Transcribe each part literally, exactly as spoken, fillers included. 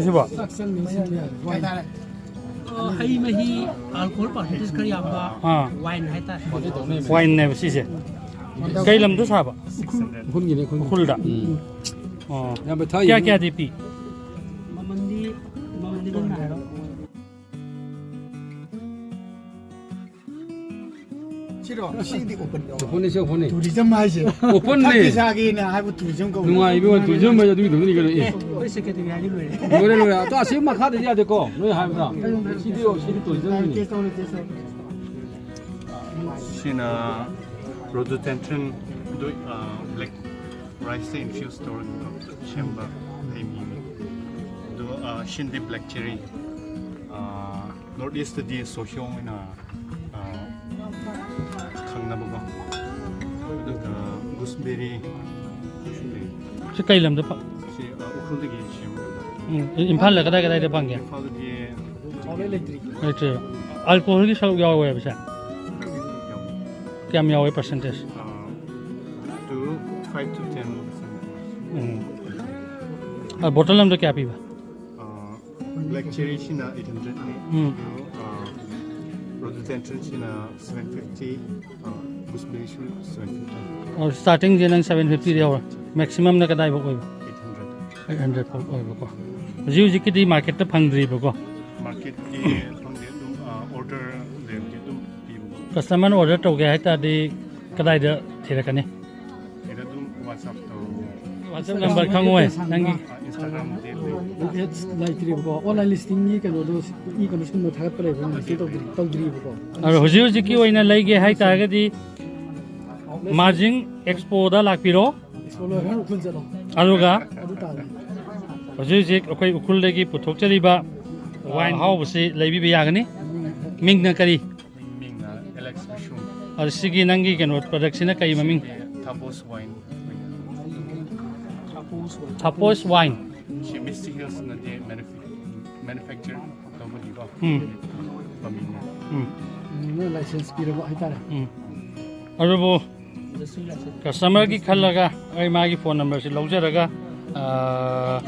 ꯁꯤꯕꯣ? ꯆꯥꯛ ꯆꯪꯉꯤ ꯁꯤꯅꯦ꯫ ꯋꯥꯏꯟ꯫ ꯑ, ꯍꯩ ꯃꯍꯤ, ꯑꯜꯀꯣꯍꯣꯜ ꯄꯥꯔꯁꯦꯟꯇꯦꯖ ꯈꯔ ꯌꯥꯝꯕ, ꯑꯥ꯫ ꯋꯥꯏꯟ ꯍꯥꯏꯇꯥꯔꯦ꯫ ꯋꯥꯏꯟꯅꯦꯕ ꯁꯤꯁꯦ꯫ ꯀꯩ ꯂꯝꯗ ꯁꯥꯕ? ꯎꯈ꯭ꯔꯨꯜꯒꯤꯅꯦ, ꯎꯈ꯭ꯔꯨꯜꯒꯤ꯫ ꯎꯈ꯭ꯔꯨꯜꯗ? ꯎꯝ꯫ ꯑꯣ꯫ ꯌꯥꯝ ꯊꯥꯏ꯫ ꯀꯌꯥ ꯀꯌꯥꯗꯤ ꯄꯤ? ꯃꯃꯟꯗꯤ, ꯃꯃꯟꯗꯤ ꯅꯪꯅ ꯍꯥꯏꯔꯣ꯫ ꯁꯤꯔꯣ? ꯁꯤꯗꯤ ꯑꯣꯄꯟ ꯇꯧ꯫ ꯑꯣꯄꯟꯅꯤ, ꯁꯤ ꯑꯣꯄꯟꯅꯤ꯫ ꯇꯨꯔꯤꯖꯝ ꯍꯥꯏꯁꯦ꯫ ꯑꯣꯄꯟꯅꯤ꯫ ꯊꯛꯀꯦ ꯆꯥꯒꯦꯅ ꯍꯥꯏꯕ ꯇꯨꯔꯤꯖꯝ ꯀꯧꯏ꯫ ꯅꯨꯡꯉꯥꯏꯕ ꯋꯥ, ꯇꯨꯔꯤꯖꯝ ꯍꯥꯏꯁꯦ ꯑꯗꯨꯒꯤ ꯇꯧꯗꯣꯏꯅꯤ ꯀꯩꯅꯣ꯫ ꯑꯦ꯫ ꯑꯩꯈꯣꯏ ꯁꯦꯀ꯭ꯔꯦꯇꯔꯤ ꯍꯥꯏꯗꯤ ꯂꯣꯏꯔꯦ꯫ ꯂꯣꯏꯔꯦ, ꯂꯣꯏꯔꯦ꯫ ꯑꯗꯣ ꯑꯁꯤ ꯃꯈꯥꯗꯗꯤ ꯌꯥꯗꯦꯀꯣ, ꯅꯣꯏ ꯍꯥꯏꯕꯗ꯫ ꯁꯤꯗꯤ, ꯁꯤꯗꯤ ꯇꯨꯔꯤꯖꯝꯒꯤꯅꯤ꯫ ꯇꯦꯁ ꯇꯧꯔꯦ, ꯇꯦꯁ ꯇꯧꯔꯦ꯫ ꯁꯤꯅ rhododendron, black rice ꯇ infuse ꯇꯧꯔꯒ ꯁꯦꯝꯕ ꯍꯩ ꯃꯍꯤꯅꯤ꯫ ꯑꯗꯨꯒ, ꯑ, ꯁꯤꯅꯗꯤ black cherry꯫ ꯑ, North East ꯇꯗꯤ ꯁꯣꯍ꯭ꯌꯣꯡ ꯑꯣꯏꯅ, ꯑ, ꯈꯪꯅꯕꯀꯣ꯫ ꯑꯗꯨꯒ gooseberry ꯁꯨ ꯂꯩ꯫ ꯁꯤ ꯀꯩ ꯂꯝꯗ ꯐꯪ? ꯁꯤ, ꯑ, ꯎꯈ꯭ꯔꯨꯜꯗꯒꯤ ꯁꯦꯝꯕ꯫ ꯎꯝ, ꯏꯝꯐꯥꯜꯗ ꯀꯗꯥꯏ ꯀꯗꯥꯏꯗ ꯐꯪꯒꯦ? ꯏꯝꯐꯥꯜꯗꯗꯤ ꯂꯩꯇ꯭ꯔꯦꯕ꯫ ꯑꯜꯀꯣꯍꯣꯜꯒꯤ ꯁꯔꯨꯛ ꯌꯥꯎꯋꯦ ꯍꯥꯏꯕꯁꯦ? ꯀꯌꯥꯝ ꯌꯥꯎꯋꯦ ꯄꯥꯔꯁꯦꯟꯇꯦꯖ? ꯑ, to five to ten꯫ ꯎꯝ꯫ ꯑ, ꯕꯣꯇꯜ ꯑꯃꯗ ꯀꯌꯥ ꯄꯤꯕ? ꯑ, black cherry ꯁꯤꯅ eight hundred ꯅꯤ꯫ ꯎꯝ꯫ ꯑꯗꯨ, ꯑ, rhododendron ꯁꯤꯅ seven fifty, ꯑ, gooseberry ꯁꯨ seven fifty꯫ ꯑꯣ, starting ꯁꯦ ꯅꯪ seven fifty ꯗ ꯌꯧꯔꯦ꯫ Maximum ꯅ ꯀꯗꯥꯏꯐꯥꯎ ꯑꯣꯏꯕ? Eight hundred꯫ Eight hundred ꯐꯥꯎ ꯑꯣꯏꯕꯀꯣ꯫ ꯍꯧꯖꯤꯛ ꯍꯧꯖꯤꯛꯀꯤꯗꯤ ꯃꯥꯔꯀꯦꯠꯇ ꯐꯪꯗ꯭ꯔꯤꯕꯀꯣ꯫ ꯃꯥꯔꯀꯦꯠꯇꯤ ꯈꯪꯗꯦ, ꯑꯗꯨꯝ, ꯑ, ꯑꯣꯔꯗꯔ ꯂꯩꯔꯗꯤ ꯑꯗꯨꯝ ꯄꯤꯕꯀꯣ꯫ ꯀꯁꯇꯃꯔꯅ ꯑꯣꯔꯗꯔ ꯇꯧꯒꯦ ꯍꯥꯏ ꯇꯥꯔꯗꯤ ꯀꯗꯥꯏꯗ ꯊꯤꯔꯛꯀꯅꯤ? ꯁꯤꯗ ꯑꯗꯨꯝ WhatsApp ꯇꯧꯔꯣ꯫ WhatsApp number ꯈꯪꯉꯣꯏ ꯅꯪꯒꯤ꯫ ꯑ, Instagram ꯗꯤ ꯂꯩ꯫ ꯑꯦꯠꯁ ꯂꯩꯇ꯭ꯔꯤꯕꯀꯣ, online listing ꯒꯤ ꯀꯩꯅꯣꯗꯣ, ꯏ ꯀꯩꯅꯣ ꯁꯤꯒꯨꯝꯕ ꯊꯥꯒꯠꯄ ꯂꯩꯕ꯭ꯔꯣ? ꯂꯤꯁꯇꯤꯡ ꯇꯧꯗ꯭ꯔꯤ, ꯇꯧꯗ꯭ꯔꯤꯕꯀꯣ꯫ ꯑꯗꯣ ꯍꯧꯖꯤꯛ ꯍꯧꯖꯤꯛꯀꯤ ꯑꯣꯏꯅ ꯂꯩꯒꯦ ꯍꯥꯏ ꯇꯥꯔꯒꯗꯤ ꯃꯥꯔꯖꯤꯡ ꯑꯦꯛꯁꯄꯣꯗ ꯂꯥꯛꯄꯤꯔꯣ꯫ ꯑꯦꯛꯁꯄꯣ ꯂꯣꯏꯔꯒ ꯎꯈ꯭ꯔꯨꯜ ꯆꯠꯂꯣ꯫ ꯑꯗꯨꯒ ꯑꯗꯨ ꯇꯥꯔꯦ꯫ ꯍꯧꯖꯤꯛ ꯍꯧꯖꯤꯛ ꯑꯩꯈꯣꯏ ꯎꯈ꯭ꯔꯨꯜꯗꯒꯤ ꯄꯨꯊꯣꯛꯆꯔꯤꯕ ꯋꯥꯏꯟ ꯑꯍꯥꯎꯕꯁꯤ ꯂꯩꯕꯤꯕ ꯌꯥꯒꯅꯤ꯫ ꯃꯤꯡꯅ ꯀꯔꯤ? ꯃꯤꯡꯅ ꯑꯦꯂꯦꯛꯁ ꯃꯤꯁꯨꯝ꯫ ꯑꯗꯣ ꯁꯤꯒꯤ ꯅꯪꯒꯤ ꯀꯩꯅꯣ ꯄ꯭ꯔꯗꯛꯁꯤꯅ ꯀꯔꯤ ꯃꯃꯤꯡ? ꯊꯥꯕꯣꯁ ꯋꯥꯏꯟ꯫ ꯊꯥꯄꯣꯁ ꯋꯥꯏꯟ꯫ ꯁꯤ ꯃꯤꯁꯇꯤ ꯍꯤꯜꯁꯅꯗꯤ ꯃꯦꯅꯨꯐꯦꯛꯆꯔ ꯇꯧꯕꯒꯤꯀꯣ꯫ ꯎꯝ꯫ ꯃꯃꯤꯡꯅꯦ꯫ ꯎꯝ꯫ ꯎꯝ, ꯅꯣꯏ ꯂꯥꯏꯁꯦꯟꯁ ꯄꯤꯔꯕ ꯍꯥꯏꯇꯥꯔꯦ꯫ ꯎꯝ꯫ ꯑꯗꯨꯕꯨ ꯀꯁꯇꯃꯔꯒꯤ ꯈꯜꯂꯒ ꯑꯩ ꯃꯥꯒꯤ ꯐꯣꯟ ꯅꯝꯕꯔꯁꯤ ꯂꯧꯖꯔꯒ, ꯑꯥ,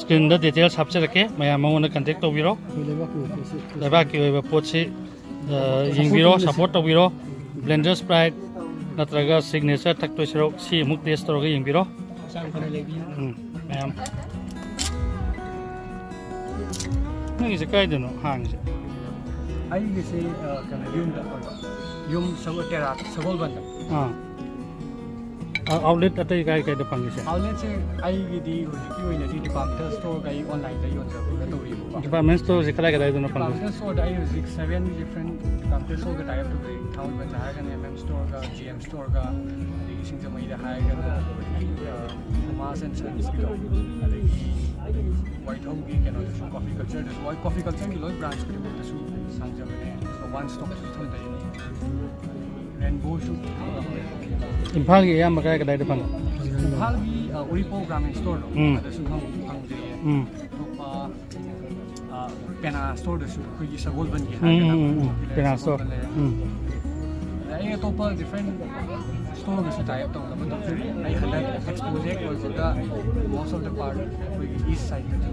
ꯁ꯭ꯀ꯭ꯔꯤꯟꯗ ꯗꯤꯇꯦꯜꯁ ꯍꯥꯞꯆꯔꯛꯀꯦ, ꯃꯌꯥꯝ ꯃꯉꯣꯟꯗ ꯀꯟꯇꯦꯛ ꯇꯧꯕꯤꯔꯣ꯫ ꯑꯩꯈꯣꯏ ꯂꯩꯕꯥꯛꯀꯤ ꯑꯣꯏꯕ ꯄꯣꯠꯁꯦ, ꯑ, ꯌꯦꯡꯕꯤꯔꯣ, ꯁꯄꯣꯔꯠ ꯇꯧꯕꯤꯔꯣ꯫ ꯕ꯭ꯂꯦꯟꯗꯔꯁ ꯄ꯭ꯔꯥꯏꯠ ꯅꯠꯇ꯭ꯔꯒ ꯁꯤꯒꯅꯦꯆꯔ ꯊꯛꯇꯣꯏ ꯁꯔꯨꯛ ꯁꯤ ꯑꯃꯨꯛ ꯇꯦꯁ ꯇꯧꯔꯒ ꯌꯦꯡꯕꯤꯔꯣ꯫ ꯍꯛꯆꯥꯡ ꯐꯅ ꯂꯩꯕꯤꯌꯨ꯫ ꯎꯝ, ꯃꯌꯥꯝ꯫ ꯅꯪꯒꯤꯁꯦ ꯀꯥꯏꯗꯅꯣ ꯍꯥꯡꯉꯤꯁꯦ? ꯑꯩꯒꯤꯁꯦ, ꯑ, ꯀꯩꯅꯣ, ꯌꯨꯝꯗ ꯑꯣꯏꯕ꯫ ꯌꯨꯝ ꯁꯒꯣꯜ, ꯇꯦꯔꯥ, ꯁꯒꯣꯜꯕꯟꯗ꯫ ꯑꯥ꯫ ꯑ-, ꯑꯥꯎꯠꯂꯦꯠ ꯑꯇꯩ ꯀꯥꯏ ꯀꯥꯏꯗ ꯐꯪꯒꯦ ꯁꯦ? ꯑꯥꯎꯠꯂꯦꯠꯁꯦ ꯑꯩꯒꯤꯗꯤ ꯍꯧꯖꯤꯛꯀꯤ ꯑꯣꯏꯅꯗꯤ ꯗꯤꯄꯥꯔꯠꯃꯦꯟꯇꯦꯜ ꯁ꯭ꯇꯣꯔꯒ ꯑꯩ ꯑꯣꯟꯂꯥꯏꯟꯗ ꯌꯣꯟꯖꯕꯒ ꯇꯧꯔꯤꯕꯀꯣ꯫ ꯗꯤꯄꯥꯔꯠꯃꯦꯟ ꯁ꯭ꯇꯣꯔꯁꯦ ꯀꯗꯥꯏ ꯀꯗꯥꯏꯗꯅꯣ ꯐꯪꯒꯦ? ꯗꯤꯄꯥꯔꯠꯃꯦꯟꯇꯦꯜ ꯁ꯭ꯇꯣꯔꯗ ꯑꯩ ꯍꯧꯖꯤꯛ ꯁꯕꯦꯟ ꯗꯤꯐ꯭ꯔꯦꯟ ꯗꯤꯄꯥꯔꯠꯃꯦꯟꯇꯦꯜ ꯁ꯭ꯇꯣꯔꯒ ꯇꯥꯏ ꯑꯞ ꯇꯧꯖꯩ꯫ ꯊꯥꯡꯃꯩꯕꯟꯗ ꯍꯥꯏꯔꯒꯅ ꯑꯦꯝ ꯑꯦꯝ ꯁ꯭ꯇꯣꯔꯒ, ꯖꯤ ꯑꯦꯝ ꯁ꯭ꯇꯣꯔꯒ, ꯑꯗꯒꯤ ꯁꯤꯡꯖꯃꯩꯗ ꯍꯥꯏꯔꯒꯅ, ꯑ, ꯊꯣꯃꯥꯁ ꯑꯦꯟ ꯁꯟꯁꯀꯤꯗꯣ, ꯑꯗꯒꯤ ꯋꯥꯏꯊꯧꯒꯤ ꯀꯩꯅꯣꯗꯁꯨ, ꯀꯣꯐꯤ ꯀꯜꯆꯔꯗꯁꯨ, ꯋꯥꯏ-, ꯀꯣꯐꯤ ꯀꯜꯆꯔꯒꯤ ꯂꯣꯏ ꯕ꯭ꯔꯥꯟꯁ ꯈꯨꯗꯤꯡꯃꯛꯇꯁꯨ ꯍꯥꯡꯖꯕꯅꯦ꯫ ꯋꯥꯟ ꯁ꯭ꯇꯣꯞ ꯁꯣꯂꯨꯁꯟ ꯂꯩꯔꯅꯤ꯫ ꯔꯦꯟꯕꯣꯁꯨ ꯏꯝꯐꯥꯜꯒꯤ ꯑꯌꯥꯝꯕ ꯀꯗꯥꯏ ꯀꯗꯥꯏꯗ ꯐꯪꯉꯤ? ꯏꯝꯐꯥꯜꯒꯤ, ꯑ, ꯎꯔꯤꯄꯣꯛ ꯒ꯭ꯔꯥꯃꯤꯟ ꯁ꯭ꯇꯣꯔꯗꯣ, ꯎꯝ꯫ ꯑꯗꯁꯨ ꯐꯪ-, ꯐꯪꯖꯩꯌꯦ꯫ ꯎꯝ꯫ ꯑꯇꯣꯞꯄ, ꯑ, ꯄꯦꯅꯥ ꯁ꯭ꯇꯣꯔꯗꯁꯨ ꯑꯩꯈꯣꯏꯒꯤ ꯁꯒꯣꯜꯕꯟꯒꯤ ꯎꯝ, ꯍꯥꯏꯔꯒꯅ ꯎꯝ, ꯎꯝ, ꯎꯝ꯫ ꯂꯩꯔꯦ, ꯄꯦꯅꯥ ꯁ꯭ꯇꯣꯔ꯫ ꯁꯒꯣꯜꯕꯟ ꯂꯩꯔꯦ꯫ ꯎꯝ꯫ ꯑꯗ ꯑꯩ ꯑꯇꯣꯞꯄ ꯗꯤꯐ꯭ꯔꯦꯟ ꯁ꯭ꯇꯣꯔꯒꯁꯨ ꯇꯥꯏ ꯑꯞ ꯇꯧꯅꯕ ꯇꯧꯖꯔꯤ꯫ ꯑꯩ ꯍꯟꯗꯛ ꯑꯦꯛꯁꯄꯣꯁꯦ ꯍꯦꯛ ꯂꯣꯏꯕꯒ most of the part ꯑꯩꯈꯣꯏꯒꯤ ꯏꯁ ꯁꯥꯏꯠꯇꯁꯨ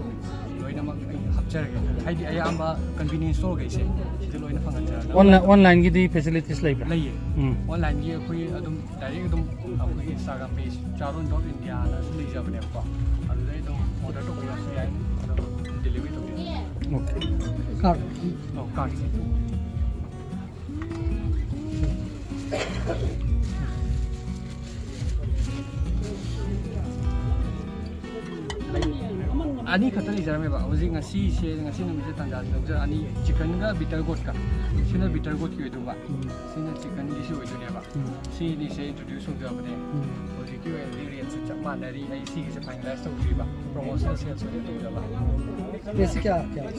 ꯂꯣꯏꯅꯃꯛ ꯑꯩ ꯍꯥꯞꯆꯔꯒꯦ꯫ ꯍꯥꯏꯗꯤ ꯑꯌꯥꯝꯕ ꯀꯟꯚꯤꯅꯤꯌꯟꯁ ꯁ꯭ꯇꯣꯔꯈꯩꯁꯦ ꯁꯤꯗ ꯂꯣꯏꯅ ꯐꯪꯍꯟꯖꯔꯒ ꯑꯣꯟꯂꯥꯏꯟ, ꯑꯣꯟꯂꯥꯏꯟꯒꯤꯗꯤ ꯐꯦꯁꯤꯂꯤꯇꯤꯁ ꯂꯩꯕ꯭ꯔꯥ? ꯂꯩꯌꯦ꯫ ꯎꯝ꯫ ꯑꯣꯟꯂꯥꯏꯟꯒꯤ ꯑꯩꯈꯣꯏ ꯑꯗꯨꯝ ꯗꯥꯏꯔꯦꯛ ꯑꯗꯨꯝ ꯑꯩꯈꯣꯏꯒꯤ ꯏꯟꯁꯇꯥꯒ꯭ꯔꯥꯝ ꯄꯦꯖ ꯆꯥꯔꯣꯟ ꯗꯣꯠ ꯏꯟꯗꯤꯌꯥꯅꯁꯨ ꯂꯩꯖꯕꯅꯦꯕꯀꯣ꯫ ꯑꯗꯨꯗꯩ ꯑꯗꯨꯝ ꯑꯣꯔꯗꯔ ꯇꯧꯕꯤꯔꯛꯑꯁꯨ ꯌꯥꯏ꯫ ꯑꯗꯨꯝ ꯗꯦꯂꯤꯚꯔꯤ ꯇꯧꯕꯤꯔꯛꯑꯁꯨ ꯌꯥꯏ꯫ ꯑꯣꯀꯦ꯫ ꯀꯥꯔꯠ꯫ ꯑꯧ, ꯀꯥꯔꯠꯁꯦ꯫ ꯑꯅꯤ ꯈꯛꯇ ꯂꯩꯖꯔꯝꯃꯦꯕ꯫ ꯍꯧꯖꯤꯛ ꯉꯁꯤꯁꯦ, ꯉꯁꯤ ꯅꯨꯃꯤꯠꯁꯦ ꯇꯥꯟꯖꯥꯁꯦ ꯂꯧꯖꯔ ꯑꯅꯤ, ꯆꯤꯀꯟꯒ ꯕꯤꯇꯔ ꯒꯣꯠꯀ꯫ ꯁꯤꯅ ꯕꯤꯇꯔ ꯒꯣꯠꯀꯤ ꯑꯣꯏꯗꯧꯕ꯫ ꯎꯝ꯫ ꯁꯤꯅ ꯆꯤꯀꯟꯒꯤꯁꯤ ꯑꯣꯏꯗꯣꯏꯅꯦꯕ꯫ ꯎꯝ꯫ ꯁꯤꯅꯤꯁꯦ ꯏꯟꯇ꯭ꯔꯣꯗ꯭ꯌꯨꯁ ꯇꯧꯖꯕꯅꯦ꯫ ꯎꯝ꯫ ꯍꯧꯖꯤꯛꯀꯤ ꯑꯣꯏꯅꯗꯤ ꯔꯦꯠꯁꯦ ꯆꯞ ꯃꯥꯟꯅꯔꯤ꯫ ꯑꯩ ꯁꯤꯒꯤꯁꯦ ꯐꯥꯏꯅꯦꯂꯥꯏꯁ ꯇꯧꯗ꯭ꯔꯤꯕ꯫ ꯄ꯭ꯔꯣꯃꯣꯁꯅꯦꯜ ꯁꯦꯜꯁ ꯑꯣꯏꯅ ꯇꯧꯖꯕ꯫ ꯄ꯭ꯔꯥꯏꯁꯁꯦ ꯀꯌꯥ, ꯀꯌꯥ?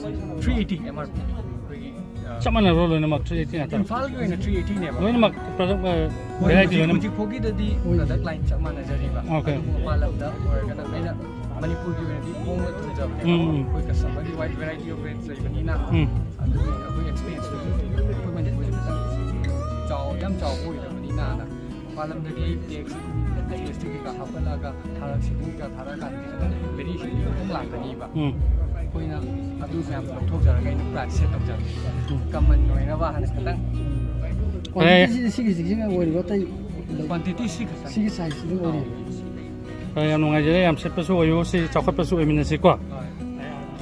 Three eighty M R P. ꯑꯩꯈꯣꯏꯒꯤ, ꯑ, ꯆꯞ ꯃꯥꯟꯅꯕ꯭ꯔꯣ ꯂꯣꯏꯅꯃꯛ? ꯊ꯭ꯔꯤ ꯑꯩꯠꯇꯤ ꯉꯥꯛꯇ? ꯏꯝꯐꯥꯜꯒꯤ ꯑꯣꯏꯅ ꯊ꯭ꯔꯤ ꯑꯩꯠꯇꯤꯅꯦꯕ꯫ ꯂꯣꯏꯅꯃꯛ ꯄ꯭ꯔꯗꯛ, ꯑ, ꯍꯣꯏ, ꯚꯦꯔꯥꯏꯇꯤ ꯍꯧꯖꯤꯛ, ꯂꯣꯏꯅꯃꯛ? ꯍꯧꯖꯤꯛꯐꯥꯎꯒꯤꯗꯗꯤ ꯄ꯭ꯔꯗꯛ ꯂꯥꯏꯟ ꯆꯞ ꯃꯥꯟꯅꯖꯔꯤꯕ꯫ ꯑꯣꯀꯦ꯫ ꯑꯗꯨꯕꯨ ꯃꯄꯥꯟ ꯂꯝꯗ ꯑꯣꯏꯔꯒꯅ ꯑꯩꯅ ꯃꯅꯤꯄꯨꯔꯒꯤ ꯑꯣꯏꯅꯗꯤ ꯍꯣꯡꯅ ꯊꯝꯖꯕꯅꯦꯕ꯫ ꯎꯝ, ꯎꯝ꯫ ꯑꯩꯈꯣꯏ ꯀꯁꯇꯃꯔꯒꯤ ꯋꯥꯏꯗ ꯚꯦꯔꯥꯏꯇꯤ ꯑꯣꯐ ꯔꯦꯠꯁ ꯂꯩꯕꯅꯤꯅ, ꯎꯝ꯫ ꯑꯗꯨꯒꯤ ꯑꯩꯈꯣꯏ ꯑꯦꯛꯁꯄꯤꯔꯤꯌꯦꯟꯁꯇꯨꯁꯨ ꯑꯩꯈꯣꯏ ꯃꯅꯤꯄꯨꯔꯗ ꯈꯤꯇꯪ ꯆꯥꯎ-, ꯌꯥꯝ ꯆꯥꯎꯕ ꯑꯣꯏꯗꯕꯅꯤꯅꯅ ꯃꯄꯥꯟ ꯂꯝꯗꯗꯤ ꯇꯦꯛꯁ, ꯖꯤ ꯑꯦꯁ ꯇꯤ ꯀꯩꯀꯥ ꯍꯥꯞꯀꯠꯂꯛꯑꯒ ꯊꯥꯔꯛ, ꯁꯤꯇꯤꯡ ꯀꯩꯀꯥ ꯊꯥꯔꯛꯑꯀꯥꯟꯗꯗꯤ ꯈꯤꯇꯪ ꯚꯦꯔꯤꯌꯦꯁꯟꯗꯤ ꯈꯤꯇꯪ ꯂꯥꯛꯀꯅꯤꯕ꯫ ꯎꯝ꯫ ꯑꯩꯈꯣꯏꯅ ꯑꯗꯨ ꯃꯌꯥꯝ ꯂꯧꯊꯣꯛꯆꯔꯒ ꯑꯩꯅ ꯄ꯭ꯔꯥꯏꯁ ꯁꯦꯠ ꯇꯧꯖꯕꯅꯤ꯫ ꯎꯝ꯫ ꯀꯃꯟ ꯑꯣꯏꯅꯕ ꯍꯥꯟꯅ ꯈꯤꯇꯪ꯫ ꯑꯦ꯫ ꯀ꯭ꯋꯥꯟꯇꯤꯇꯤꯁꯤꯗꯤ ꯁꯤꯒꯤ, ꯁꯤꯒꯤꯁꯤꯅ ꯑꯣꯏꯔꯤꯕ, ꯑꯇꯩ ꯀ꯭ꯋꯥꯟꯇꯤꯇꯤ ꯁꯤ ꯈꯛꯇꯪ꯫ ꯁꯤꯒꯤ ꯁꯥꯏꯖꯁꯤꯗ ꯑꯣꯏꯔꯤꯕ꯫ ꯍꯣꯏ, ꯌꯥꯝ ꯅꯨꯡꯉꯥꯏꯖꯔꯦ꯫ ꯌꯥꯝ ꯁꯦꯠꯄꯁꯨ ꯑꯣꯏꯌꯨ꯫ ꯁꯤ ꯆꯥꯎꯈꯠꯄꯁꯨ ꯑꯣꯏꯃꯤꯟꯅꯁꯤꯀꯣ꯫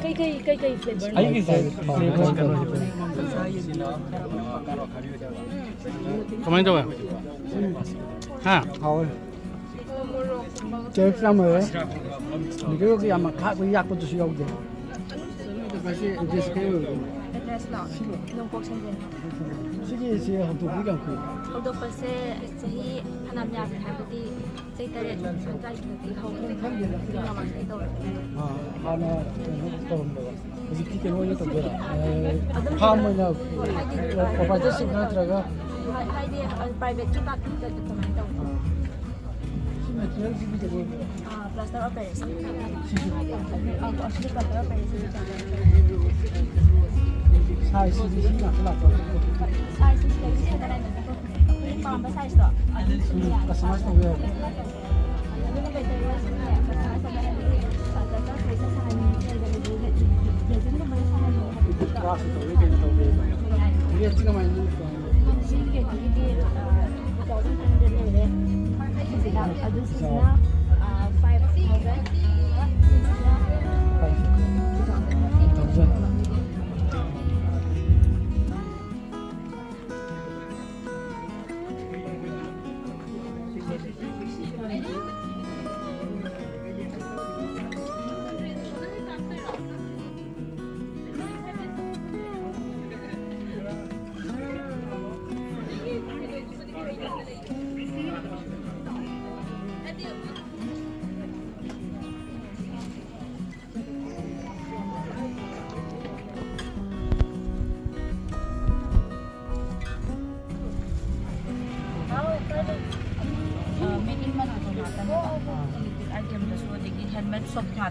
ꯀꯩꯀꯩ, ꯀꯩꯀꯩ ꯐ꯭ꯂꯦꯚꯔ? ꯑꯩꯒꯤꯁꯦ ꯐ꯭ꯂꯦꯚꯔ ꯀꯩꯅꯣ꯫ ꯀꯃꯥꯏꯅ ꯇꯧꯋꯦ? ꯍꯥ? ꯍꯥꯎꯋꯦ꯫ ꯇꯦꯁ ꯌꯥꯝ ꯂꯩꯔꯦ꯫ ꯃꯤꯗꯜꯒꯤ ꯌꯥꯝꯅ ꯈꯥꯛꯄ ꯌꯥꯛꯄꯗꯨꯁꯨ ꯌꯥꯎꯗꯦ꯫ ꯃꯁꯤ ꯏꯟꯇꯔꯦꯁ ꯀꯩ ꯑꯣꯏꯕꯅꯣ? ꯑꯦꯗ꯭ꯔꯦꯁꯂꯣ? ꯅꯣꯡꯄꯣꯛ ꯁꯟꯖꯦꯟ꯫ ꯁꯤꯒꯤꯁꯦ ꯍꯧꯗꯣꯛꯄ ꯀꯌꯥꯝ ꯀꯨꯏꯔꯦ? ꯍꯧꯗꯣꯛꯄꯁꯦ ꯆꯍꯤ ꯐꯅꯌꯥꯝ ꯌꯥꯝꯃꯦ, ꯍꯥꯏꯕꯗꯤ ꯆꯍꯤ ꯇꯔꯦꯠ ꯑꯗꯨꯋꯥꯏꯗꯒꯤ ꯍꯧꯈ꯭ꯔꯦ꯫ ꯃꯃꯥꯡꯗꯒꯤ ꯇꯧꯔꯛꯄꯅꯦ꯫ ꯑꯥ, ꯍꯥꯟꯅ ꯀꯩꯅꯣ ꯇꯧꯔꯝꯗꯕ꯫ ꯍꯧꯖꯤꯛꯇꯤ ꯀꯩꯅꯣ ꯑꯣꯏꯅ ꯇꯧꯗꯣꯏꯔꯥ? ꯑꯗꯨꯝ ꯐꯥꯔꯝ ꯑꯣꯏꯅ, ꯍꯥꯏꯗꯤ, ꯄ꯭ꯔꯣꯄꯔꯇꯔꯁꯤꯞ ꯅꯠꯇ꯭ꯔꯒ? ꯍꯥꯏꯗꯤ, ꯄ꯭ꯔꯥꯏꯚꯦꯠꯀꯤ ꯇꯥꯏꯞꯇ ꯑꯗꯨꯃꯥꯏꯅ ꯇꯧꯕ꯫ ꯑꯥ꯫ ꯁꯤ ꯃꯦꯇꯔꯤꯌꯦꯜꯁꯤꯗꯤ ꯀꯩꯅꯣ ꯑꯣꯏꯕ꯭ꯔꯥ? ꯑꯥ, ꯄ꯭ꯂꯥꯁꯇꯔ ꯑꯣꯐ ꯄꯦꯔꯤꯁ꯫ ꯁꯤꯁꯨ? ꯑꯥ, ꯑꯁꯤꯗꯤ ꯄ꯭ꯂꯥꯁꯇꯔ ꯑꯣꯐ ꯄꯦꯔꯤꯁ꯫ ꯁꯥꯏꯖꯁꯤꯗꯤ ꯁꯤ ꯉꯥꯛꯇ ꯂꯥꯛꯄ꯭ꯔꯥ? ꯁꯥꯏꯖꯁꯤ ꯁꯤꯗꯒꯤ ꯁꯦꯝꯒꯗꯕꯅꯦ꯫ ꯑꯩꯈꯣꯏꯅ ꯄꯥꯝꯕ ꯁꯥꯏꯖꯇꯣ ꯑꯗꯨꯝ ꯁꯦꯝꯕ ꯌꯥꯏ꯫ ꯀꯁꯇꯃꯥꯏꯁ ꯇꯧꯕ ꯌꯥꯏꯕ? ꯑꯗꯨꯅ ꯀꯩꯗꯧꯔꯤꯅꯣ ꯁꯤꯅꯦ, ꯀꯁꯇꯃꯥꯏꯁ ꯇꯧꯕ ꯍꯥꯏꯕꯗꯤ, ꯑ, ꯀꯁꯇꯃꯥꯏꯁ ꯇꯧꯕ ꯁꯥꯍꯟꯅꯤꯡꯉꯤ, ꯂꯦꯖꯤꯡꯒꯨꯝꯕꯗ ꯁꯥꯍꯟꯅꯤꯡꯉꯤ ꯍꯥꯏꯕꯗꯤ ꯀ꯭ꯂꯥꯁꯁꯨ ꯇꯧꯋꯤ, ꯀꯩꯅꯣ ꯇꯧꯋꯤ꯫ ꯔꯦꯠꯁꯤ ꯀꯃꯥꯏꯅ ꯇꯧꯕꯅꯣ? ꯁꯤ ꯀꯩꯅꯣꯒꯤꯗꯤ, ꯑ, two thousand five hundred ꯂꯩꯔꯦ꯫ ꯁꯤꯁꯤꯅ, ꯑꯗꯨ ꯁꯤꯁꯤꯅ, ꯑ, five thousand꯫ ꯁꯤꯁꯤꯅ two thousand꯫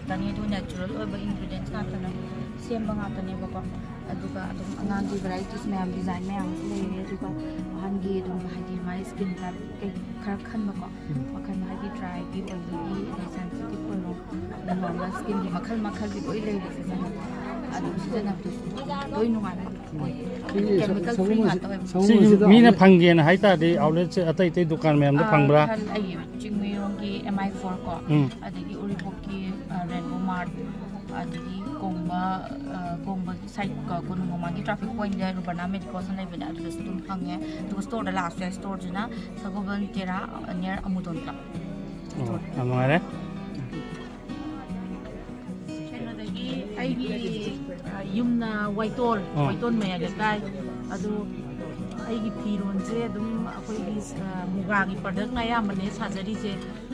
ꯇꯅꯤ꯫ ꯑꯗꯨ natural ꯑꯣꯏꯕ ingredients ꯉꯥꯛꯇꯅ ꯁꯦꯝꯕ ꯉꯥꯛꯇꯅꯦꯕꯀꯣ꯫ ꯑꯗꯨꯒ ꯑꯗꯨꯝ ꯑꯉꯥꯡꯒꯤ varieties ꯃꯌꯥꯝ, design ꯃꯌꯥꯝꯁꯨ ꯂꯩꯔꯦ꯫ ꯑꯗꯨꯒ ꯑꯍꯟꯒꯤ ꯑꯗꯨꯝ, ꯍꯥꯏꯗꯤ, ꯃꯥꯏ skin type ꯀꯩ ꯈꯔ ꯈꯟꯕꯀꯣ꯫ ꯎꯝ꯫ ꯃꯈꯜ, ꯍꯥꯏꯗꯤ, dryꯒꯤ, oilyꯒꯤ, ꯑꯗꯩ sensitive ꯑꯣꯏꯔꯣ, normal skinꯒꯤ ꯃꯈꯜ ꯃꯈꯜꯒꯤ ꯂꯣꯏ ꯂꯩꯔꯦ꯫ ꯁꯤꯖꯤꯟꯅꯕ ꯑꯗꯨꯝ ꯁꯤꯖꯤꯟꯅꯕꯗꯁꯨ ꯂꯣꯏ ꯅꯨꯡꯉꯥꯏꯕ ꯑꯣꯏ꯫ ꯁꯤꯒꯤ chemical free ꯁꯒꯣꯜ ꯉꯥꯛꯇ ꯑꯣꯏꯕ꯫ ꯁꯒꯣꯜ ꯁꯤꯁꯨ ꯁꯤꯗ ꯃꯤꯅ outlet ꯐꯪꯒꯦꯅ ꯍꯥꯏ ꯇꯥꯔꯗꯤ, outletꯁꯦ ꯑꯇꯩ ꯑꯇꯩ ꯗꯨꯀꯥꯟ ꯃꯌꯥꯝꯗ ꯑꯥ, ꯐꯪꯕ꯭ꯔꯥ? ꯈꯔ ꯂꯩꯌꯦꯕ꯫ ꯆꯤꯡꯃꯩꯔꯣꯡꯒꯤ M I four ꯀꯣ, ꯎꯝ꯫ ꯑꯗꯒꯤ ꯎꯔꯤꯄꯣꯛꯀꯤ, ꯑ, Rainbow Mart, ꯑꯗꯒꯤ ꯀꯣꯡꯕ, ꯑ, ꯀꯣꯡꯕꯒꯤ side ꯀꯣ, ꯀꯣꯅꯨꯡ ꯃꯃꯥꯡꯒꯤ traffic pointꯗ Ruparna Medicos ꯑꯅ ꯂꯩꯕꯅꯦ, ꯑꯗꯨꯗꯁꯨ ꯑꯗꯨꯝ ꯐꯪꯉꯦ꯫ ꯑꯗꯨꯒ storeꯗ ꯂꯥꯛꯑꯁꯨ ꯌꯥꯏ꯫ Storeꯁꯤꯅ ꯁꯒꯣꯜꯕꯟ ꯇꯦꯔꯥ near ꯑꯃꯨꯇꯣꯟ club꯫ ꯑꯣ, ꯌꯥꯝ ꯅꯨꯡꯉꯥꯏꯔꯦ꯫ ꯀꯩꯅꯣꯗꯒꯤ ꯑꯩꯒꯤ, ꯑ, ꯌꯨꯝꯅ ꯋꯥꯏꯇꯣꯜ, ꯑꯥ꯫ ꯋꯥꯏꯇꯣꯜ ꯃꯌꯥꯏ ꯂꯩꯀꯥꯏ꯫ ꯑꯗꯨ ꯑꯩꯒꯤ ꯐꯤꯔꯣꯟꯁꯦ ꯑꯗꯨꯝ ꯑꯩꯈꯣꯏꯒꯤ, ꯑ, ꯃꯨꯒꯥꯒꯤ productꯅ ꯑꯌꯥꯝꯕꯅꯦ ꯁꯥꯖꯔꯤꯁꯦ꯫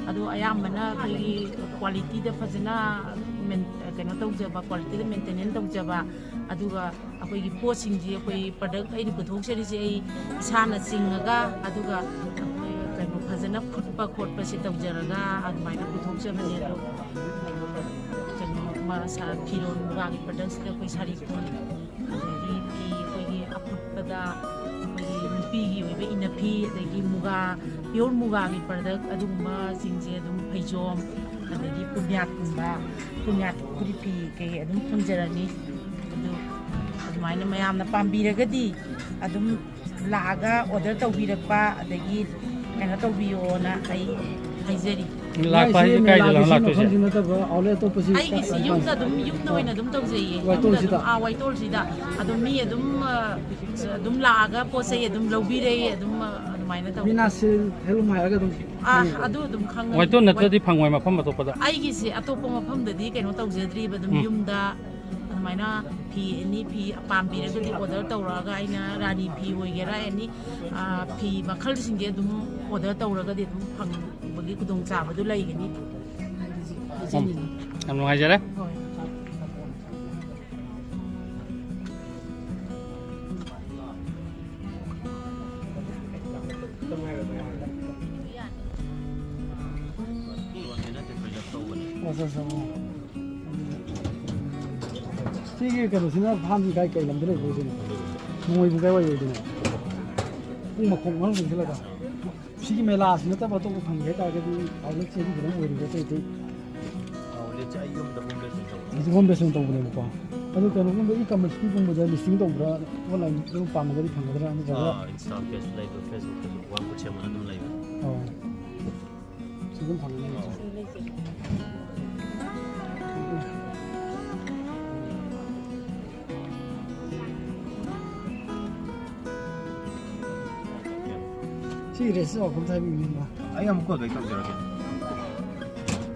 ꯑꯗꯣ ꯑꯌꯥꯝꯕꯅ ꯑꯩꯈꯣꯏꯒꯤ qualityꯗ ꯐꯖꯅ ꯃꯦꯟ-, ꯀꯩꯅꯣ ꯇꯧꯖꯕ, qualityꯗ maintenance ꯇꯧꯖꯕ, ꯑꯗꯨꯒ ꯑꯩꯈꯣꯏꯒꯤ ꯄꯣꯠꯁꯤꯡꯁꯤ, ꯑꯩꯈꯣꯏ product ꯑꯩꯅ ꯄꯨꯊꯣꯛꯆꯔꯤꯁꯦ ꯑꯩ ꯏꯁꯥꯅ ꯆꯤꯡꯉꯒ, ꯑꯗꯨꯒ ꯑꯩꯈꯣꯏ ꯀꯩꯅꯣ ꯐꯖꯅ ꯐꯨꯠꯄ ꯈꯣꯠꯄꯁꯦ ꯇꯧꯖꯔꯒ ꯑꯗꯨꯃꯥꯏꯅ ꯄꯨꯊꯣꯛꯆꯕꯅꯦ꯫ ꯑꯗꯣ ꯀꯩꯅꯣ ꯃꯥ-, ꯁꯥ-, ꯐꯤꯔꯣꯜ ꯃꯨꯒꯥꯒꯤ productꯁꯤꯗ ꯑꯩꯈꯣꯏ ꯁꯥꯔꯤ ꯐꯤ, ꯑꯗꯒꯤ ꯐꯤ ꯑꯩꯈꯣꯏꯒꯤ ꯑꯐꯨꯠꯄꯗ ꯑꯩꯈꯣꯏꯒꯤ ꯅꯨꯄꯤꯒꯤ ꯑꯣꯏꯕ ꯏꯅꯐꯤ, ꯑꯗꯒꯤ ꯃꯨꯒꯥ, pure ꯃꯨꯒꯥꯒꯤ product ꯑꯗꯨꯒꯨꯝꯕꯁꯤꯡꯁꯦ ꯑꯗꯨꯝ ꯐꯩꯖꯣꯝ, ꯑꯗꯒꯤ ꯄꯨꯡꯌꯥꯠꯀꯨꯝꯕ, ꯄꯨꯡꯌꯥꯠ ꯐꯨꯔꯤꯠ ꯐꯤ ꯀꯩ ꯑꯗꯨꯝ ꯐꯪꯖꯔꯅꯤ꯫ ꯑꯗꯨ ꯑꯗꯨꯃꯥꯏꯅ ꯃꯌꯥꯝꯅ ꯄꯥꯝꯕꯤꯔꯒꯗꯤ ꯑꯗꯨꯝ ꯂꯥꯛꯑꯒ order ꯇꯧꯕꯤꯔꯛꯄ, ꯑꯗꯒꯤ ꯀꯩꯅꯣ ꯇꯧꯕꯤꯌꯣꯅ ꯑꯩ ꯍꯥꯏꯖꯔꯤ꯫ ꯂꯥꯛꯄ ꯍꯥꯏꯁꯦ ꯃꯥꯏꯁꯤ ꯀꯥꯏꯗꯅꯣ ꯃꯦꯂꯥꯒꯤꯁꯤ ꯂꯥꯛꯇꯣꯏꯁꯦ? ꯃꯐꯝꯁꯤ ꯅꯠꯇꯕ outlet ꯑꯇꯣꯞꯄꯁꯤ ꯑꯩꯒꯤꯁꯤ ꯀꯥꯏ-, ꯌꯨꯝꯗ ꯑꯗꯨꯝ, ꯌꯨꯝꯗ ꯑꯣꯏꯅ ꯑꯗꯨꯝ ꯇꯧꯖꯩꯌꯦ꯫ ꯌꯨꯝꯗ ꯋꯥꯏꯇꯣꯜꯁꯤꯗ? ꯑꯗꯨꯝ, ꯑꯥ, ꯋꯥꯏꯇꯣꯜꯁꯤꯗ꯫ ꯑꯗꯨꯝ ꯃꯤ ꯑꯗꯨꯝ, ꯑ, ꯑꯗꯨꯝ ꯂꯥꯛꯑꯒ ꯄꯣꯠ ꯆꯩ ꯑꯗꯨꯝ ꯂꯧꯕꯤꯔꯦ꯫ ꯑꯗꯨꯝ, ꯑ, ꯑꯗꯨꯃꯥꯏꯅ ꯇꯧꯋꯤ꯫ ꯃꯤꯅꯥꯁꯤꯜ handloom ꯍꯥꯏꯔꯒ ꯑꯗꯨꯝ ꯑꯥ, ꯐꯪꯉꯦꯕ? ꯑꯗꯨ ꯑꯗꯨꯝ ꯈꯪꯒꯅꯤ꯫ ꯋꯥꯏꯇꯣꯜ ꯅꯠꯇ꯭ꯔꯗꯤ ꯐꯪꯉꯣꯏ ꯃꯐꯝ ꯑꯇꯣꯞꯄꯗ? ꯑꯩꯒꯤꯁꯦ ꯑꯇꯣꯞꯄ ꯃꯐꯝꯗꯗꯤ ꯀꯩꯅꯣ ꯇꯧꯖꯗ꯭ꯔꯤꯕ, ꯑꯗꯨꯝ ꯎꯝ꯫ ꯌꯨꯝꯗ ꯑꯗꯨꯃꯥꯏꯅ ꯐꯤ, any ꯐꯤ ꯄꯥꯝꯕꯤꯔꯒꯗꯤ order ꯇꯧꯔꯛꯑꯒ ꯑꯩꯅ ꯔꯥꯅꯤ ꯐꯤ ꯑꯣꯏꯒꯦꯔꯥ, any, ꯑ, ꯐꯤ ꯃꯈꯜꯁꯤꯡꯁꯦ ꯑꯗꯨꯝ order ꯇꯧꯔꯒꯗꯤ ꯑꯗꯨꯝ ꯐꯪꯕꯒꯤ ꯈꯨꯗꯣꯡꯆꯥꯕꯗꯨ ꯂꯩꯒꯅꯤ꯫ ꯎꯝ꯫ ꯌꯥꯝ ꯅꯨꯡꯉꯥꯏꯖꯔꯦ꯫ ꯍꯣꯏ꯫ ꯑꯣ, ꯑꯠꯆꯥ, ꯑꯠꯆꯥ, ꯑꯣ꯫ ꯁꯤꯒꯤ ꯀꯩꯅꯣꯁꯤꯅ ꯐꯥꯝꯁꯤ ꯀꯥꯏ ꯀꯩ ꯂꯝꯗ ꯂꯩꯕ ꯑꯣꯏꯗꯣꯏꯅꯣ? ꯅꯣꯡꯃꯩꯕꯨꯡ ꯀꯥꯏꯋꯥꯏ ꯑꯣꯏꯗꯣꯏꯅꯣ? ꯄꯨꯡ ꯃꯈꯣꯡ ꯃꯅꯨꯡ ꯆꯪꯁꯤꯜꯂꯒ꯫ ꯁꯤꯒꯤ ꯃꯦꯂꯥꯁꯤ ꯅꯠꯇꯕ ꯑꯇꯣꯞꯄ ꯐꯪꯒꯦ ꯍꯥꯏꯇꯥꯔꯒꯗꯤ ꯑꯥꯎꯠꯂꯦꯠꯁꯦ ꯑꯗꯨ ꯈꯤꯇꯪ ꯑꯣꯏꯔꯤꯕ꯭ꯔꯥ? ꯑꯇꯩ ꯑꯇꯩ ꯑꯥꯎꯠꯂꯦꯠꯁꯦ ꯑꯩ ꯌꯨꯝꯗ ꯍꯣꯝ ꯕꯦꯁ ꯑꯣꯏꯅ ꯇꯧꯕ꯫ ꯑꯩꯁꯨ ꯍꯣꯝ ꯕꯦꯁ ꯑꯣꯏꯅ ꯇꯧꯕꯅꯦꯕꯀꯣ꯫ ꯑꯗꯨ ꯀꯩꯅꯣꯒꯨꯝꯕ ꯏ ꯀꯃꯔꯁꯀꯤꯒꯨꯝꯕꯗ ꯂꯤꯁꯇꯤꯡ ꯇꯧꯕ꯭ꯔꯥ? ꯑꯣꯟꯂꯥꯏꯟꯗ ꯄꯥꯝꯃꯒꯗꯤ ꯐꯪꯒꯗ꯭ꯔꯥ? ꯅꯠꯇ꯭ꯔꯒ ꯑꯥ, ꯏꯟꯁꯇꯥ ꯄꯦꯖ ꯂꯩꯕ, ꯐꯦꯁꯕꯨꯛꯇꯁꯨ ꯋꯥꯟ ꯈꯨꯠꯁꯦꯝ ꯑꯅ ꯑꯗꯨꯝ ꯂꯩꯕ꯫ ꯑꯥ꯫ ꯁꯤ ꯑꯗꯨꯝ ꯐꯪꯒꯅꯤ꯫ ꯑꯥ꯫ ꯁꯤ ꯔꯦꯁ ꯋꯥꯈꯜ ꯍꯥꯏꯕꯤꯌꯨꯅꯦ꯫ ꯑꯩ ꯑꯃꯨꯛ ꯀꯣꯜ ꯕꯦꯛ ꯇꯧꯖꯔꯛꯀꯦ꯫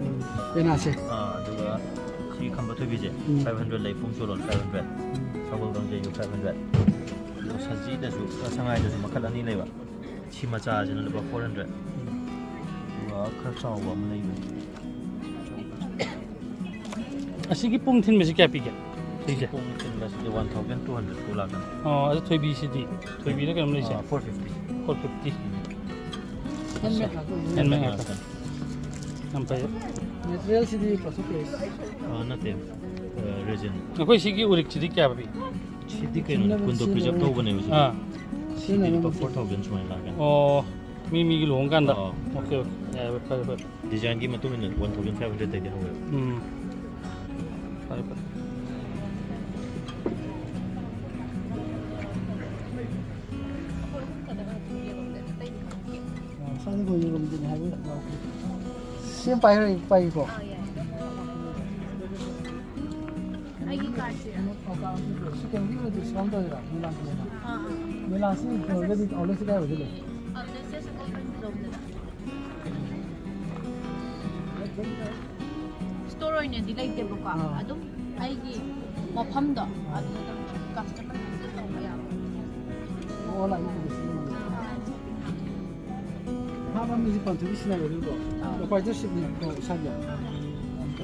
ꯎꯝ, ꯄꯦꯅꯥꯁꯦ꯫ ꯑꯥ, ꯑꯗꯨꯒ ꯁꯤ ꯈꯝꯕ ꯊꯣꯏꯕꯤꯁꯦ ꯎꯝ꯫ ꯐꯥꯏꯚ ꯍꯟꯗ꯭ꯔꯦꯗ ꯂꯩ, ꯄꯨꯡ ꯆꯣꯂꯣꯝ ꯐꯥꯏꯚ ꯍꯟꯗ꯭ꯔꯦꯗ꯫ ꯎꯝ꯫ ꯁꯒꯣꯜ ꯀꯥꯡꯖꯩꯁꯨ ꯐꯥꯏꯚ ꯍꯟꯗ꯭ꯔꯦꯗ꯫ ꯑꯗꯣ ꯁꯖꯤꯗꯁꯨ, ꯁꯉꯥꯏꯗꯁꯨ ꯃꯈꯜ ꯑꯅꯤ ꯂꯩꯕ꯫ ꯁꯤ ꯃꯆꯥꯁꯤꯅ ꯂꯨꯄꯥ ꯐꯣꯔ ꯍꯟꯗ꯭ꯔꯦꯗ꯫ ꯎꯝ꯫ ꯑꯗꯨꯒ ꯈꯔ ꯆꯥꯎꯕ ꯑꯃ ꯂꯩꯕꯅꯦ꯫ ꯑꯁꯤꯒꯤ ꯄꯨꯡ ꯊꯤꯟꯕꯁꯤ ꯀꯌꯥ ꯄꯤꯒꯦ? ꯁꯤꯁꯦ? ꯄꯨꯡ ꯊꯤꯟꯕꯁꯤꯗꯤ ꯋꯥꯟ ꯊꯥꯎꯖꯟ ꯇꯨ ꯍꯟꯗ꯭ꯔꯦꯗ ꯂꯥꯛꯀꯅꯤ꯫ ꯑꯣ, ꯑꯗꯨ ꯊꯣꯏꯕꯤꯁꯤꯗꯤ? ꯊꯣꯏꯕꯤꯅ ꯀꯩꯅꯣꯝ ꯂꯩꯁꯦ? ꯑꯥ, ꯐꯣꯔ ꯐꯤꯐꯇꯤ꯫ Four fifty. ꯎꯝ꯫ ꯍꯦꯟꯃꯦꯗ ꯉꯥꯛꯇ꯫ ꯍꯦꯟꯃꯦꯗ ꯉꯥꯛꯇ꯫ ꯌꯥꯝ ꯐꯩ꯫ ꯃꯦꯇꯔꯤꯌꯦꯜꯁꯤꯗꯤ ꯄ꯭ꯂꯥꯁꯇꯤꯛ ꯄꯦꯁ? ꯑꯥ, ꯅꯠꯇꯦ꯫ ꯑꯥ, ꯔꯦꯖꯤꯟ꯫ ꯑꯩꯈꯣꯏ ꯁꯤꯒꯤ ꯎꯔꯤꯛꯁꯤꯗꯤ ꯀꯌꯥ ꯄꯤ? ꯁꯤꯗꯤ ꯀꯩꯅꯣꯅꯦ, ꯁꯤꯖꯤꯟꯅꯕ ꯀꯨꯟꯗꯣ ꯄ꯭ꯔꯤꯖꯥꯕ ꯁꯤꯖꯤꯟꯅꯕ ꯇꯧꯕꯅꯦꯕ ꯁꯤꯗꯤ꯫ ꯑꯥ꯫ ꯁꯤꯗꯤ ꯁꯤꯖꯤꯟꯅꯕ ꯂꯨꯄꯥ ꯐꯣꯔ ꯊꯥꯎꯖꯟ ꯁꯨꯃꯥꯏꯅ ꯂꯥꯛꯀꯅꯤ꯫ ꯑꯣ, ꯃꯤ ꯃꯤꯒꯤ ꯂꯨꯍꯣꯡ ꯀꯥꯟꯗ꯫ ꯑꯥ꯫ Okay, okay. ꯌꯥꯏ, ꯌꯥꯏ, ꯐꯔꯦ, ꯐꯔꯦ꯫ ꯗꯤꯖꯥꯏꯟꯒꯤ ꯃꯇꯨꯡ ꯏꯟꯅ ꯋꯥꯟ ꯊꯥꯎꯖꯟ ꯐꯥꯏꯚ ꯍꯟꯗ꯭ꯔꯦꯗꯇꯩꯗꯤ ꯍꯧꯋꯦꯕ꯫ ꯎꯝ꯫ ꯐꯔꯦ, ꯐꯔꯦ꯫ ꯑ, ꯁ꯭ꯋꯥꯏꯗ ꯂꯣꯏꯔꯝꯗꯦꯅꯦ ꯍꯥꯏꯕ ꯌꯥꯎꯈ꯭ꯔꯦ꯫ ꯁꯤ ꯑꯃ ꯄꯥꯏꯈ꯭ꯔꯦ, ꯄꯥꯏꯒꯦꯀꯣ꯫ ꯑꯥ, ꯌꯥꯏ꯫ ꯑꯩꯒꯤ ꯀꯥꯔꯠꯁꯦ꯫ ꯁꯤ ꯀꯩꯅꯣꯒꯤ ꯑꯣꯏꯅ ꯗꯤꯁꯀꯥꯎꯟ ꯇꯧꯔꯤꯔꯣ? ꯃꯦꯂꯥꯒꯤ ꯑꯣꯏꯅ? ꯑꯥ, ꯑꯥ꯫ ꯃꯦꯂꯥꯁꯤ ꯀꯩꯅꯣꯒꯗꯤ ꯑꯥꯎꯠꯂꯦꯠꯁꯤ ꯀꯥꯏ ꯑꯣꯏꯗꯣꯏꯅꯣ? ꯑꯥꯎꯠꯂꯦꯠꯁꯦ ꯁꯒꯣꯜꯕꯟ ꯔꯣꯝꯗꯅꯦ꯫ ꯁ꯭ꯇꯣꯔ ꯑꯣꯏꯅꯗꯤ ꯂꯩꯇꯦꯕꯀꯣ꯫ ꯑꯥ꯫ ꯑꯗꯨꯝ ꯑꯩꯒꯤ ꯃꯐꯝꯗꯣ ꯑꯗꯨꯗ ꯑꯗꯨꯝ ꯀꯁꯇꯃꯔ ꯚꯤꯖꯤꯠ ꯇꯧꯕ ꯌꯥꯕ꯫ ꯑꯣꯟꯂꯥꯏꯟ ꯄꯨꯕꯁꯨ ꯂꯩꯌꯦ꯫ ꯑꯥ꯫ ꯐꯥꯝ ꯑꯃꯁꯤ ꯄꯥꯟꯊꯣꯏꯕꯤ ꯁꯤꯖꯤꯟꯅꯒꯗꯣꯏꯀꯣ? ꯑꯥ꯫ ꯂꯨꯄꯥ ꯖꯁ ꯁꯤꯞꯅꯦꯕꯀꯣ ꯏꯁꯥꯒꯤ꯫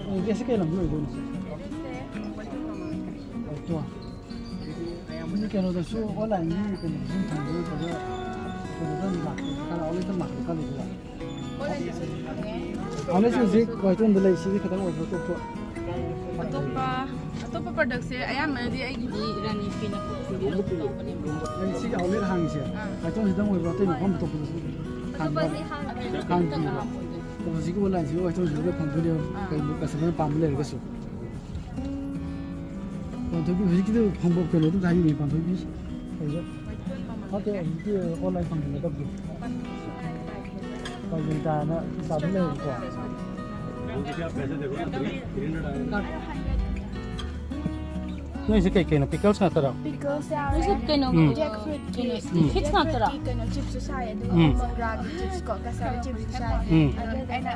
ꯑꯣ, ꯒꯦꯁꯁꯦ ꯀꯩ ꯂꯝꯗ ꯑꯣꯏꯗꯣꯏꯅꯣ? ꯒꯦꯁꯁꯦ ꯋꯥꯏꯈꯣꯡ ꯃꯃꯥꯡ꯫ ꯑꯣ, ꯇꯣ꯫ ꯃꯤ ꯀꯩꯅꯣꯗꯁꯨ ꯑꯣꯟꯂꯥꯏꯟꯒꯤ ꯀꯩꯅꯣꯗꯁꯨ ꯐꯪꯕ ꯅꯠꯇ꯭ꯔꯒ ꯀꯩꯅꯣꯗ ꯑꯗꯨꯝ ꯂꯥꯛꯄ, ꯈꯔ ꯑꯥꯎꯠꯂꯦꯠꯇ ꯂꯥꯛꯄ ꯈꯜꯂꯤꯗꯅ꯫ ꯑꯣꯟꯂꯥꯏꯟꯗꯁꯨ ꯑꯗꯨꯝ ꯐꯪꯉꯦ꯫ ꯑꯥꯎꯠꯂꯦꯠꯁꯦ ꯍꯧꯖꯤꯛ ꯋꯥꯏꯇꯣꯟꯗ ꯂꯩ, ꯁꯤꯗꯤ ꯈꯤꯇꯪ ꯑꯣꯏꯕ ꯑꯇꯣꯞꯄ꯫ ꯑꯇꯣꯞꯄ, ꯑꯇꯣꯞꯄ ꯄ꯭ꯔꯗꯛꯁꯦ ꯑꯌꯥꯝꯕꯅꯗꯤ ꯑꯩꯒꯤꯗꯤ ꯔꯥꯅꯤ ꯐꯤꯅ ꯐꯖꯅ ꯇꯧꯕꯅꯦꯕ꯫ ꯑꯩ ꯁꯤꯒꯤ ꯑꯥꯎꯠꯂꯦꯠ ꯍꯥꯡꯉꯤꯁꯦ ꯑꯥ꯫ ꯑꯥꯏꯇꯦꯝ ꯈꯤꯇꯪ ꯑꯣꯏꯕ꯭ꯔꯣ? ꯑꯇꯩ ꯃꯐꯝ ꯑꯇꯣꯞꯄꯗꯁꯨ ꯍꯥꯡꯕ? ꯑꯇꯣꯞꯄꯗꯤ ꯍꯥꯡꯗꯦ꯫ ꯍꯥꯡꯗꯦꯕ꯫ ꯑꯗꯣ ꯍꯧꯖꯤꯛꯀꯤ ꯑꯣꯟꯂꯥꯏꯟꯁꯤꯒꯤ ꯑꯥꯏꯇꯦꯝꯁꯤꯡꯗꯣ ꯂꯣꯏ ꯐꯪꯗꯣꯏꯅꯦꯕ꯫ ꯑꯥ꯫ ꯀꯩꯒꯨꯝꯕ ꯀꯁꯇꯃꯔ ꯄꯥꯝꯕ ꯂꯩꯔꯒꯁꯨ꯫ ꯄꯥꯟꯊꯣꯏꯕꯤ, ꯍꯧꯖꯤꯛꯀꯤꯗꯣ ꯐꯪꯕ ꯀꯩꯅꯣ ꯑꯗꯨꯝ ꯍꯥꯏꯕꯤꯌꯨꯅꯦ, ꯄꯥꯟꯊꯣꯏꯕꯤ꯫ ꯀꯩꯗ? ꯅꯠꯇꯦ, ꯍꯧꯖꯤꯛꯀꯤ ꯑꯣꯟꯂꯥꯏꯟ ꯐꯪꯕ ꯅꯠꯇꯕꯗꯣ꯫ ꯄꯥꯟꯊꯣꯏꯕꯤꯗ ꯍꯥꯏꯅ ꯆꯥꯕꯤ ꯂꯩꯌꯦꯕꯀꯣ꯫ ꯅꯣꯏꯁꯦ ꯀꯩ ꯀꯩꯅꯣ? ꯄꯤꯀꯜꯁ ꯉꯥꯛꯇꯔꯣ? ꯄꯤꯀꯜꯁ ꯌꯥꯎꯔꯦ꯫ ꯀꯩꯅꯣ, ꯎꯝ꯫ ꯖꯦꯛ ꯐ꯭ꯔꯨꯏꯠꯀꯤ, ꯎꯝ꯫ ꯐꯤꯛꯁ ꯉꯥꯛꯇꯔꯣ? ꯖꯦꯛ ꯐ꯭ꯔꯨꯏꯠꯀꯤ ꯀꯩꯅꯣ ꯆꯤꯞꯁꯁꯨ ꯁꯥꯏ, ꯑꯗꯨꯒ ꯎꯝ꯫ ꯃꯪꯒ꯭ꯔꯥꯒꯤ ꯆꯤꯞꯁ ꯀꯣ, ꯀꯁꯥꯔꯤ ꯆꯤꯞꯁꯁꯨ ꯁꯥꯏ꯫ ꯎꯝ꯫ ꯑꯗꯨꯒ ꯑꯩꯅ,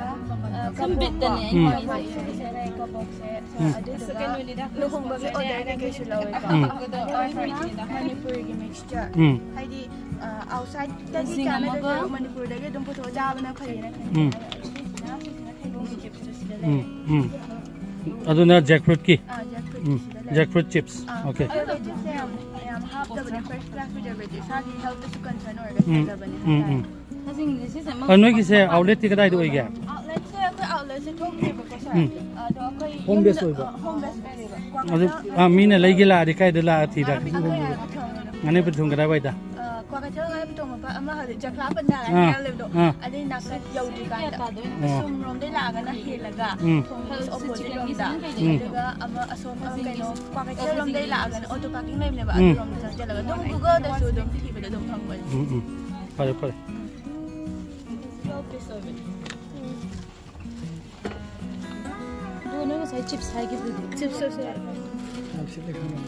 ꯑ, ꯁꯨꯝ ꯕꯤꯠꯇꯅꯦ ꯑꯩꯅ ꯎꯝ꯫ ꯍꯥꯏꯁꯦ꯫ ꯀꯕꯣꯛꯁꯦ, ꯎꯝ꯫ ꯑꯗꯨꯗꯨꯒ ꯂꯨꯍꯣꯡꯕꯒꯤ ꯑꯣꯔꯗꯔ ꯀꯩꯀꯩꯁꯨ ꯂꯧꯋꯦꯀꯣ꯫ ꯎꯝ꯫ ꯑꯗꯨꯒ ꯃꯅꯤꯄꯨꯔꯒꯤ ꯃꯤꯛꯁꯆꯔ꯫ ꯎꯝ꯫ ꯍꯥꯏꯗꯤ, ꯑ, ꯑꯥꯎꯠꯁꯥꯏꯗꯇꯒꯤ ꯂꯤꯁꯤꯡ ꯑꯃꯒ ꯆꯥꯅꯗ꯭ꯔꯁꯨ ꯃꯅꯤꯄꯨꯔꯗꯒꯤ ꯑꯗꯨꯝ ꯄꯨꯊꯣꯛꯑ ꯆꯥꯕꯅ ꯐꯩꯌꯦꯅ ꯈꯟꯕ꯫ ꯎꯝ꯫ ꯑꯗꯨꯅ ꯊꯩꯕꯣꯡꯒꯤ ꯆꯤꯞꯁꯇꯨ ꯁꯤꯗ ꯎꯝ, ꯂꯩꯔꯦ꯫ ꯎꯝ꯫ ꯑꯗꯨꯅ ꯖꯦꯛ ꯐ꯭ꯔꯨꯠꯀꯤ? ꯑꯥ, ꯖꯦꯛ ꯐ꯭ꯔꯨꯠ ꯎꯝ꯫ ꯁꯤꯗ ꯂꯩꯔꯦ꯫ ꯖꯦꯛ ꯐ꯭ꯔꯨꯠ ꯆꯤꯞꯁ꯫ ꯑꯥ, ꯑꯣꯀꯦ꯫ ꯄ꯭ꯔꯤꯖꯔꯕꯦꯇꯤꯚꯁꯦ ꯌꯥꯝ, ꯌꯥꯝ ꯍꯥꯞꯇꯕꯅꯦ, ꯐꯥꯔꯁ ꯀ꯭ꯂꯥꯁ ꯄ꯭ꯔꯤꯖꯔꯕꯦꯇꯤꯚ, ꯏꯁꯥꯒꯤ ꯍꯦꯜꯠꯇꯁꯨ ꯀꯟꯁꯔꯟ ꯑꯣꯏꯔꯒ ꯎꯝ, ꯊꯥꯖꯕꯅꯦ ꯎꯝ, ꯍꯥꯏꯇꯥꯔꯦ꯫ ꯎꯝ꯫ ꯑ, ꯅꯣꯏꯒꯤꯁꯦ ꯑꯥꯎꯠꯂꯦꯠꯇꯤ ꯀꯗꯥꯏꯗ ꯑꯣꯏꯒꯦ? ꯑꯥꯎꯠꯂꯦꯠꯁꯦ, ꯑꯩꯈꯣꯏ ꯑꯥꯎꯠꯂꯦꯠꯁꯦ ꯊꯣꯛꯇꯦꯕꯀꯣ, ꯁꯥꯔ꯫ ꯎꯝ꯫ ꯑꯗꯣ ꯑꯩꯈꯣꯏ ꯍꯣꯝ ꯕꯦꯁ ꯌꯨꯝꯗ, ꯑꯣꯏꯕ? ꯑ, ꯍꯣꯝ ꯕꯦꯁ ꯑꯣꯏꯌꯦꯕ꯫ ꯑꯗꯨ, ꯀ꯭ꯋꯥꯀꯩꯊꯦꯜ, ꯑ, ꯃꯤꯅ ꯂꯩꯒꯦ ꯂꯥꯛꯑꯗꯤ ꯀꯥꯏꯗ ꯂꯥꯛꯑ ꯊꯤꯗ? ꯉꯥꯅꯨꯕꯦꯠ ꯊꯣꯡ ꯀꯗꯥꯏꯋꯥꯏꯗ? ꯑ, ꯀ꯭ꯋꯥꯀꯩꯊꯦꯜ ꯉꯥꯅꯨꯕꯦꯠ ꯊꯣꯡ ꯃꯄꯥ ꯑꯃ ꯍꯧꯖꯤꯛ ꯖꯈ꯭ꯔꯥ ꯄꯟꯗꯥ ꯑꯥ, ꯍꯥꯏꯅ ꯂꯩꯕꯗꯣ, ꯑꯥ꯫ ꯑꯗꯨꯏ ꯅꯥꯀꯟ ꯌꯧꯗ꯭ꯔꯤꯀꯥꯟꯗ, ꯑꯥ꯫ ꯑꯁꯣꯝ ꯔꯣꯝꯗꯩ ꯂꯥꯛꯑꯒꯅ ꯍꯦꯜꯂꯒ, ꯎꯝ꯫ ꯊꯣꯡꯒꯤ ꯑꯣꯄꯣꯖꯤꯠ ꯔꯣꯝꯗ, ꯎꯝ꯫ ꯑꯗꯨꯒ ꯑꯃ ꯑꯁꯣꯝ, ꯑ, ꯀꯩꯅꯣ, ꯀ꯭ꯋꯥꯀꯩꯊꯦꯜ ꯔꯣꯝꯗꯩ ꯂꯥꯛꯑꯒꯅ ꯑꯣꯇꯣ ꯄꯥꯔꯀꯤꯡ ꯂꯩꯕꯅꯦꯕ, ꯎꯝ꯫ ꯑꯗꯨꯔꯣꯝꯗ ꯆꯪꯁꯤꯜꯂꯒ ꯑꯗꯨꯝ Google-ꯗꯁꯨ ꯑꯗꯨꯝ ꯊꯤꯕꯗ ꯑꯗꯨꯝ ꯐꯪꯕꯅꯦ꯫ ꯎꯝ, ꯎꯝ꯫ ꯐꯔꯦ, ꯐꯔꯦ꯫ ꯑꯗꯨꯒ ꯅꯪ ꯉꯁꯥꯏ ꯆꯤꯞꯁ ꯍꯥꯏꯈꯤꯕꯗꯨꯗꯤ? ꯆꯤꯞꯁꯇꯨꯁꯨ ꯌꯥꯏ꯫ ꯌꯥꯝ ꯁꯤꯠꯂꯦ ꯈꯪꯉꯦ꯫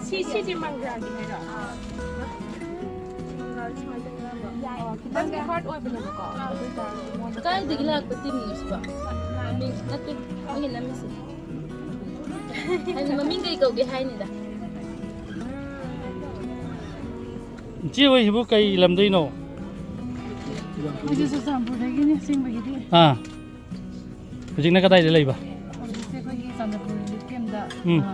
ꯁꯤ, ꯁꯤꯗꯤ ꯃꯪꯒ꯭ꯔꯥꯒꯤ ꯍꯥꯏꯔꯣ? ꯃꯪꯒ꯭ꯔꯥꯁꯦ ꯁꯨꯃꯥꯏꯅ ꯇꯧꯔꯒ ꯌꯥꯏ꯫ ꯈꯤꯇꯪꯗꯤ ꯍꯥꯔꯗ ꯑꯣꯏꯕꯅꯦꯕꯀꯣ꯫ ꯑꯗꯨ ꯑꯣꯏꯇꯥꯔꯁꯨ ꯃꯉꯣꯟꯗ ꯀꯥꯏꯗꯒꯤ ꯂꯥꯛꯄ ꯇꯤꯝꯅꯣ ꯁꯤꯕꯣ? ꯃꯤꯡ ꯅꯠꯇꯦ, ꯑꯩꯅ ꯅꯝꯃꯤꯁꯦ꯫ ꯍꯥꯏꯗꯤ ꯃꯃꯤꯡ ꯀꯩ ꯀꯧꯒꯦ ꯍꯥꯏꯅꯤꯗ꯫ ꯏꯆꯦ ꯍꯣꯏꯁꯤꯕꯨ ꯀꯩ ꯂꯝꯗꯩꯅꯣ? ꯑꯩꯁꯦ ꯆꯨꯔꯆꯥꯟꯄꯨꯔꯗꯒꯤꯅꯦ ꯑꯁꯦꯡꯕꯒꯤꯗꯤ꯫ ꯑꯥ꯫ ꯍꯧꯖꯤꯛꯅ ꯀꯗꯥꯏꯗ ꯂꯩꯕ? ꯍꯧꯖꯤꯛꯁꯦ ꯑꯩꯈꯣꯏꯒꯤ ꯆꯥꯟꯗꯄꯨꯔ ꯔꯤꯂꯤꯐ ꯀꯦꯝꯗ, ꯎꯝ꯫ ꯑ,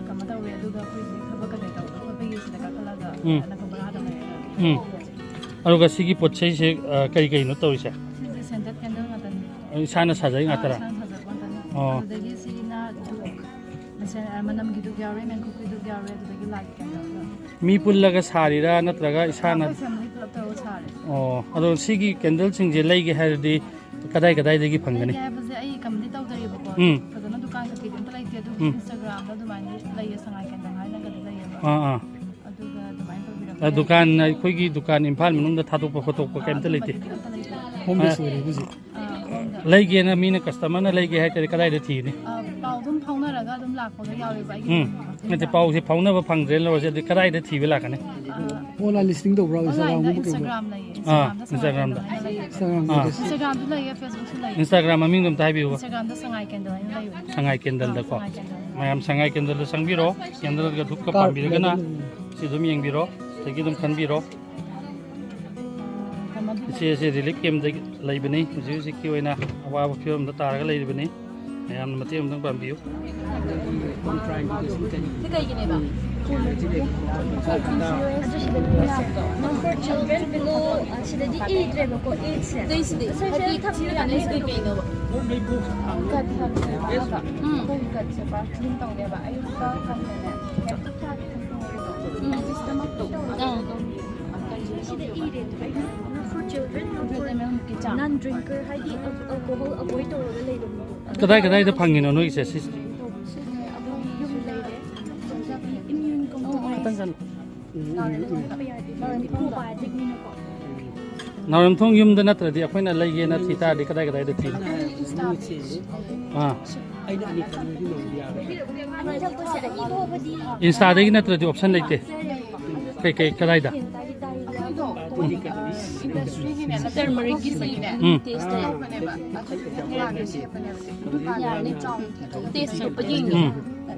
ꯀꯩꯅꯣ ꯇꯧꯋꯦ, ꯑꯗꯨꯒ ꯑꯩꯈꯣꯏ ꯍꯧꯖꯤꯛ ꯊꯕꯛ ꯀꯩꯀꯩ ꯇꯧꯕ ꯈꯣꯠꯄꯒꯤ ꯁꯤꯗ ꯀꯥꯈꯠꯂꯒ ꯎꯝ꯫ ꯑꯅꯛꯄ ꯚꯔꯥꯗ ꯂꯩꯔꯒ ꯎꯝ꯫ ꯂꯩꯌꯦ꯫ ꯑꯗꯨꯒ ꯁꯤꯒꯤ ꯄꯣꯠ ꯆꯩꯁꯦ, ꯑ, ꯀꯔꯤ ꯀꯔꯤꯅꯣ ꯇꯧꯔꯤꯁꯦ? ꯁꯤꯁꯦ ꯁꯦꯟꯇꯦꯠ ꯀꯦꯟꯗꯜ ꯉꯥꯛꯇꯅꯤ꯫ ꯏꯁꯥꯅ ꯁꯥꯖꯩ ꯑꯥ, ꯉꯥꯛꯇꯔꯥ? ꯏꯁꯥꯅ ꯁꯥꯖꯕ ꯉꯥꯛꯇꯅꯤ꯫ ꯑꯣ꯫ ꯑꯗꯨꯗꯒꯤ ꯁꯤꯒꯤꯅ ꯙꯨꯞ꯫ ꯁꯦ-, ꯃꯅꯝꯒꯤꯗꯨ ꯌꯥꯎꯔꯦ, ꯃꯦꯟꯈꯨꯞꯀꯤꯗꯨ ꯌꯥꯎꯔꯦ, ꯑꯗꯨꯗꯒꯤ ꯂꯥꯏꯠ ꯀꯦꯟꯗꯜꯗꯣ꯫ ꯃꯤ ꯄꯨꯜꯂꯒ ꯁꯥꯔꯤꯔꯥ ꯅꯠꯇ꯭ꯔꯒ ꯏꯁꯥꯅ? ꯑꯩꯈꯣꯏ ꯐꯦꯃꯤꯂꯤ ꯄꯨꯂꯞ ꯇꯧꯔꯒ ꯁꯥꯔꯦ꯫ ꯑꯣ, ꯑꯗꯣ ꯁꯤꯒꯤ ꯀꯦꯟꯗꯜꯁꯤꯡꯁꯦ ꯂꯩꯒꯦ ꯍꯥꯏꯔꯗꯤ ꯀꯗꯥꯏ ꯀꯗꯥꯏꯗꯒꯤ ꯐꯪꯒꯅꯤ? ꯂꯩꯒꯦ ꯍꯥꯏꯕꯁꯦ ꯑꯩ ꯀꯝꯗꯤ ꯇꯧꯗꯔꯤꯕꯀꯣ꯫ ꯎꯝ꯫ ꯐꯖꯅ ꯗꯨꯀꯥꯟ ꯀꯩꯀꯩꯗꯤ ꯑꯝꯇ ꯂꯩꯇꯦ, ꯑꯗꯨꯕꯨ ꯎꯝ꯫ ꯏꯟꯁꯇꯥꯒ꯭ꯔꯥꯝꯗ ꯑꯗꯨꯃꯥꯏꯅ ꯂꯩꯌꯦ, ꯁꯉꯥꯏ ꯀꯦꯟꯗꯜ ꯍꯥꯏꯅꯒꯗꯤ ꯂꯩꯌꯦꯕ꯫ ꯑꯥ, ꯑꯥ꯫ ꯑꯗꯨꯒ ꯑꯗꯨꯃꯥꯏꯅ ꯇꯧꯕꯤꯔꯛꯄ ꯑ, ꯌꯥꯏ꯫ ꯗꯨꯀꯥꯟ, ꯑꯩꯈꯣꯏꯒꯤ ꯗꯨꯀꯥꯟ ꯏꯝꯐꯥꯜ ꯃꯅꯨꯡꯗ ꯊꯥꯗꯣꯛꯄ ꯈꯣꯠꯇꯣꯛꯄ ꯀꯩꯝꯇ ꯂꯩꯇꯦ? ꯑꯗꯨꯝꯕꯒꯤꯗꯤ ꯑꯝꯇ ꯂꯩꯇꯦ꯫ ꯍꯣꯝ ꯕꯦꯁ ꯑ, ꯑꯣꯏꯔꯦ ꯍꯧꯖꯤꯛ꯫ ꯑ, ꯍꯣꯝꯗ꯫ ꯂꯩꯒꯦꯅ ꯃꯤꯅ ꯀꯁꯇꯃꯔꯅ ꯂꯩꯒꯦ ꯍꯥꯏꯇꯥꯔꯗꯤ ꯀꯗꯥꯏꯗ ꯊꯤꯒꯅꯤ? ꯑ, ꯄꯥꯎ ꯑꯗꯨꯝ ꯐꯥꯎꯅꯔꯒ ꯑꯗꯨꯝ ꯂꯥꯛꯄꯒ ꯌꯥꯎꯋꯦꯕ ꯑꯩꯒꯤ ꯎꯝ꯫ ꯃꯐꯝꯗ꯫ ꯅꯠꯇꯦ, ꯄꯥꯎꯁꯦ ꯐꯥꯎꯅꯕ ꯐꯪꯗ꯭ꯔꯦꯅ ꯂꯧꯔꯁꯦ, ꯑꯗꯨꯗꯤ ꯀꯗꯥꯏꯗ ꯊꯤꯕ ꯂꯥꯛꯀꯅꯤ? ꯑ, ꯑꯣꯟꯂꯥꯏꯟ ꯂꯤꯁꯇꯤꯡ ꯇꯧꯕ꯭ꯔꯥ? ꯑꯣꯟꯂꯥꯏꯟꯗ ꯏꯟꯁꯇꯥꯒ꯭ꯔꯥꯝꯒꯨꯝꯕ ꯀꯩꯒꯨꯝꯕ? ꯏꯟꯁꯇꯥꯒ꯭ꯔꯥꯝ ꯂꯩꯌꯦ꯫ ꯑꯥ, ꯏꯟꯁꯇꯥꯒ꯭ꯔꯥꯝꯗ ꯏꯟꯁꯇꯥꯒ꯭ꯔꯥꯝꯗ꯫ ꯁꯉꯥꯏ ꯀꯦꯟꯗꯜ ꯍꯥꯏꯅ ꯂꯩꯌꯦ꯫ ꯏꯟꯁꯇꯥꯒ꯭ꯔꯥꯝꯗ ꯑꯥ꯫ ꯏꯟꯁꯇꯥꯒ꯭ꯔꯥꯝꯁꯨ ꯂꯩꯌꯦ, ꯐꯦꯁꯕꯨꯛꯁꯨ ꯂꯩꯌꯦ꯫ ꯏꯟꯁꯇꯥꯒ꯭ꯔꯥꯝ ꯃꯃꯤꯡꯗꯣ ꯑꯝꯇ ꯍꯥꯏꯕꯤꯌꯨꯕ꯫ ꯏꯟꯁꯇꯥꯒ꯭ꯔꯥꯝꯗ ꯁꯉꯥꯏ ꯀꯦꯟꯗꯜ ꯍꯥꯏꯅ ꯂꯩꯕꯅꯦ꯫ ꯁꯉꯥꯏ ꯀꯦꯟꯗꯜꯗꯀꯣ꯫ ꯑꯥ, ꯁꯉꯥꯏ ꯀꯦꯟꯗꯜꯗ꯫ ꯃꯌꯥꯝ ꯁꯉꯥꯏ ꯀꯦꯟꯗꯜꯗ ꯆꯪꯕꯤꯔꯣ, ꯀꯦꯟꯗꯜꯒ ꯙꯨꯞꯀ ꯀꯥꯔꯠ ꯄꯥꯝꯕꯤꯔꯒꯅ ꯂꯩꯕꯅꯦ꯫ ꯁꯤ ꯑꯗꯨꯝ ꯌꯦꯡꯕꯤꯔꯣ, ꯁꯤꯗꯒꯤ ꯑꯗꯨꯝ ꯈꯟꯕꯤꯔꯣ꯫ ꯏꯆꯦ ꯑꯁꯤ ꯔꯤꯂꯤꯐ ꯀꯦꯝꯞꯇ ꯂꯩꯕꯅꯤ꯫ ꯍꯧꯖꯤꯛ ꯍꯧꯖꯤꯛꯀꯤ ꯑꯣꯏꯅ ꯑꯋꯥꯕ ꯐꯤꯕꯝꯗ ꯇꯥꯔꯒ ꯂꯩꯔꯤꯕꯅꯤ꯫ ꯃꯌꯥꯝꯅ ꯃꯇꯦꯡ ꯑꯃꯇꯪ ꯄꯥꯡꯕꯤꯌꯨ꯫ ꯁꯤ ꯀꯩꯒꯤꯅꯦꯕ? ꯅꯝꯕꯔ ꯆꯤꯜꯗ꯭ꯔꯦꯟ ꯕꯤꯂꯣ, ꯑ, ꯁꯤꯗꯗꯤ ꯏꯗ꯭ꯔꯦꯕꯀꯣ, ꯑꯦꯠꯁꯦ꯫ ꯑꯇꯩꯁꯤꯗꯤ, ꯁꯣꯏꯁꯦ, ꯍꯥꯏꯗꯤ ꯊꯝꯕ ꯌꯥꯅꯤ, ꯁꯤ ꯀꯩ ꯀꯩꯅꯣꯕ? ꯀꯠ ꯍꯥꯏꯕꯅꯦꯕ꯫ ꯎꯝ꯫ ꯑꯩꯈꯣꯏ ꯀꯠꯁꯦ ꯄꯥꯔꯁꯦꯂꯤꯡ ꯇꯧꯅꯦꯕ꯫ ꯑꯌꯨꯛꯇ ꯍꯥꯟꯅꯅꯦ, ꯀꯩꯝꯇ ꯆꯥꯗꯦ꯫ ꯎꯝ꯫ ꯁꯤꯁꯇꯃꯛꯇꯣ꯫ ꯑꯥ꯫ ꯁꯤꯗ ꯏꯔꯦ꯫ For children, for non drinker, ꯍꯥꯏꯗꯤ alcohol avoid ꯇꯧꯔꯒ ꯂꯩꯕ ꯃꯤꯗꯣ꯫ ꯀꯗꯥꯏ ꯀꯗꯥꯏꯗ ꯐꯪꯉꯤꯅꯣ ꯅꯣꯏꯒꯤꯁꯦ? ꯁꯤ ꯁꯤꯁꯦ ꯑꯩꯈꯣꯏ ꯌꯨꯝꯗ ꯂꯩꯔꯦ꯫ ꯑꯗꯒꯤ immune ꯈꯤꯇꯪ ꯀꯟꯅ꯫ Probiotic ꯅꯤꯅꯀꯣ꯫ ꯅꯥꯎꯔꯦꯝꯊꯣꯡ ꯌꯨꯝꯗ ꯅꯠꯇ꯭ꯔꯗꯤ ꯑꯩꯈꯣꯏꯅ ꯂꯩꯒꯦꯅ ꯊꯤ ꯇꯥꯔꯗꯤ ꯀꯗꯥꯏ ꯀꯗꯥꯏꯗ ꯊꯤ? ꯑꯥ꯫ ꯑꯅꯤ ꯊꯛꯄꯁꯦ ꯑꯅꯤ ꯊꯣꯛꯑꯕꯗꯤ ꯏꯟꯁꯇꯥꯗꯒꯤ ꯅꯠꯇ꯭ꯔꯗꯤ ꯑꯣꯞꯁꯟ ꯂꯩꯇꯦ꯫ ꯀꯩ ꯀꯩ ꯀꯗꯥꯏꯗ? ꯑꯩꯈꯣꯏꯗꯣ, ꯑ, ꯏꯟꯗꯁꯇ꯭ꯔꯤꯒꯤꯅꯦ, ꯇꯔꯃꯔꯤꯛꯀꯤꯁꯤꯅꯦ, ꯎꯝ꯫ ꯇꯦꯁ ꯇꯧꯕꯅꯦꯕ꯫ ꯑꯗꯨ ꯌꯥꯔꯅꯤ, ꯇꯦꯁ ꯇꯧꯕ ꯌꯦꯡꯒꯦ꯫ ꯎꯝ꯫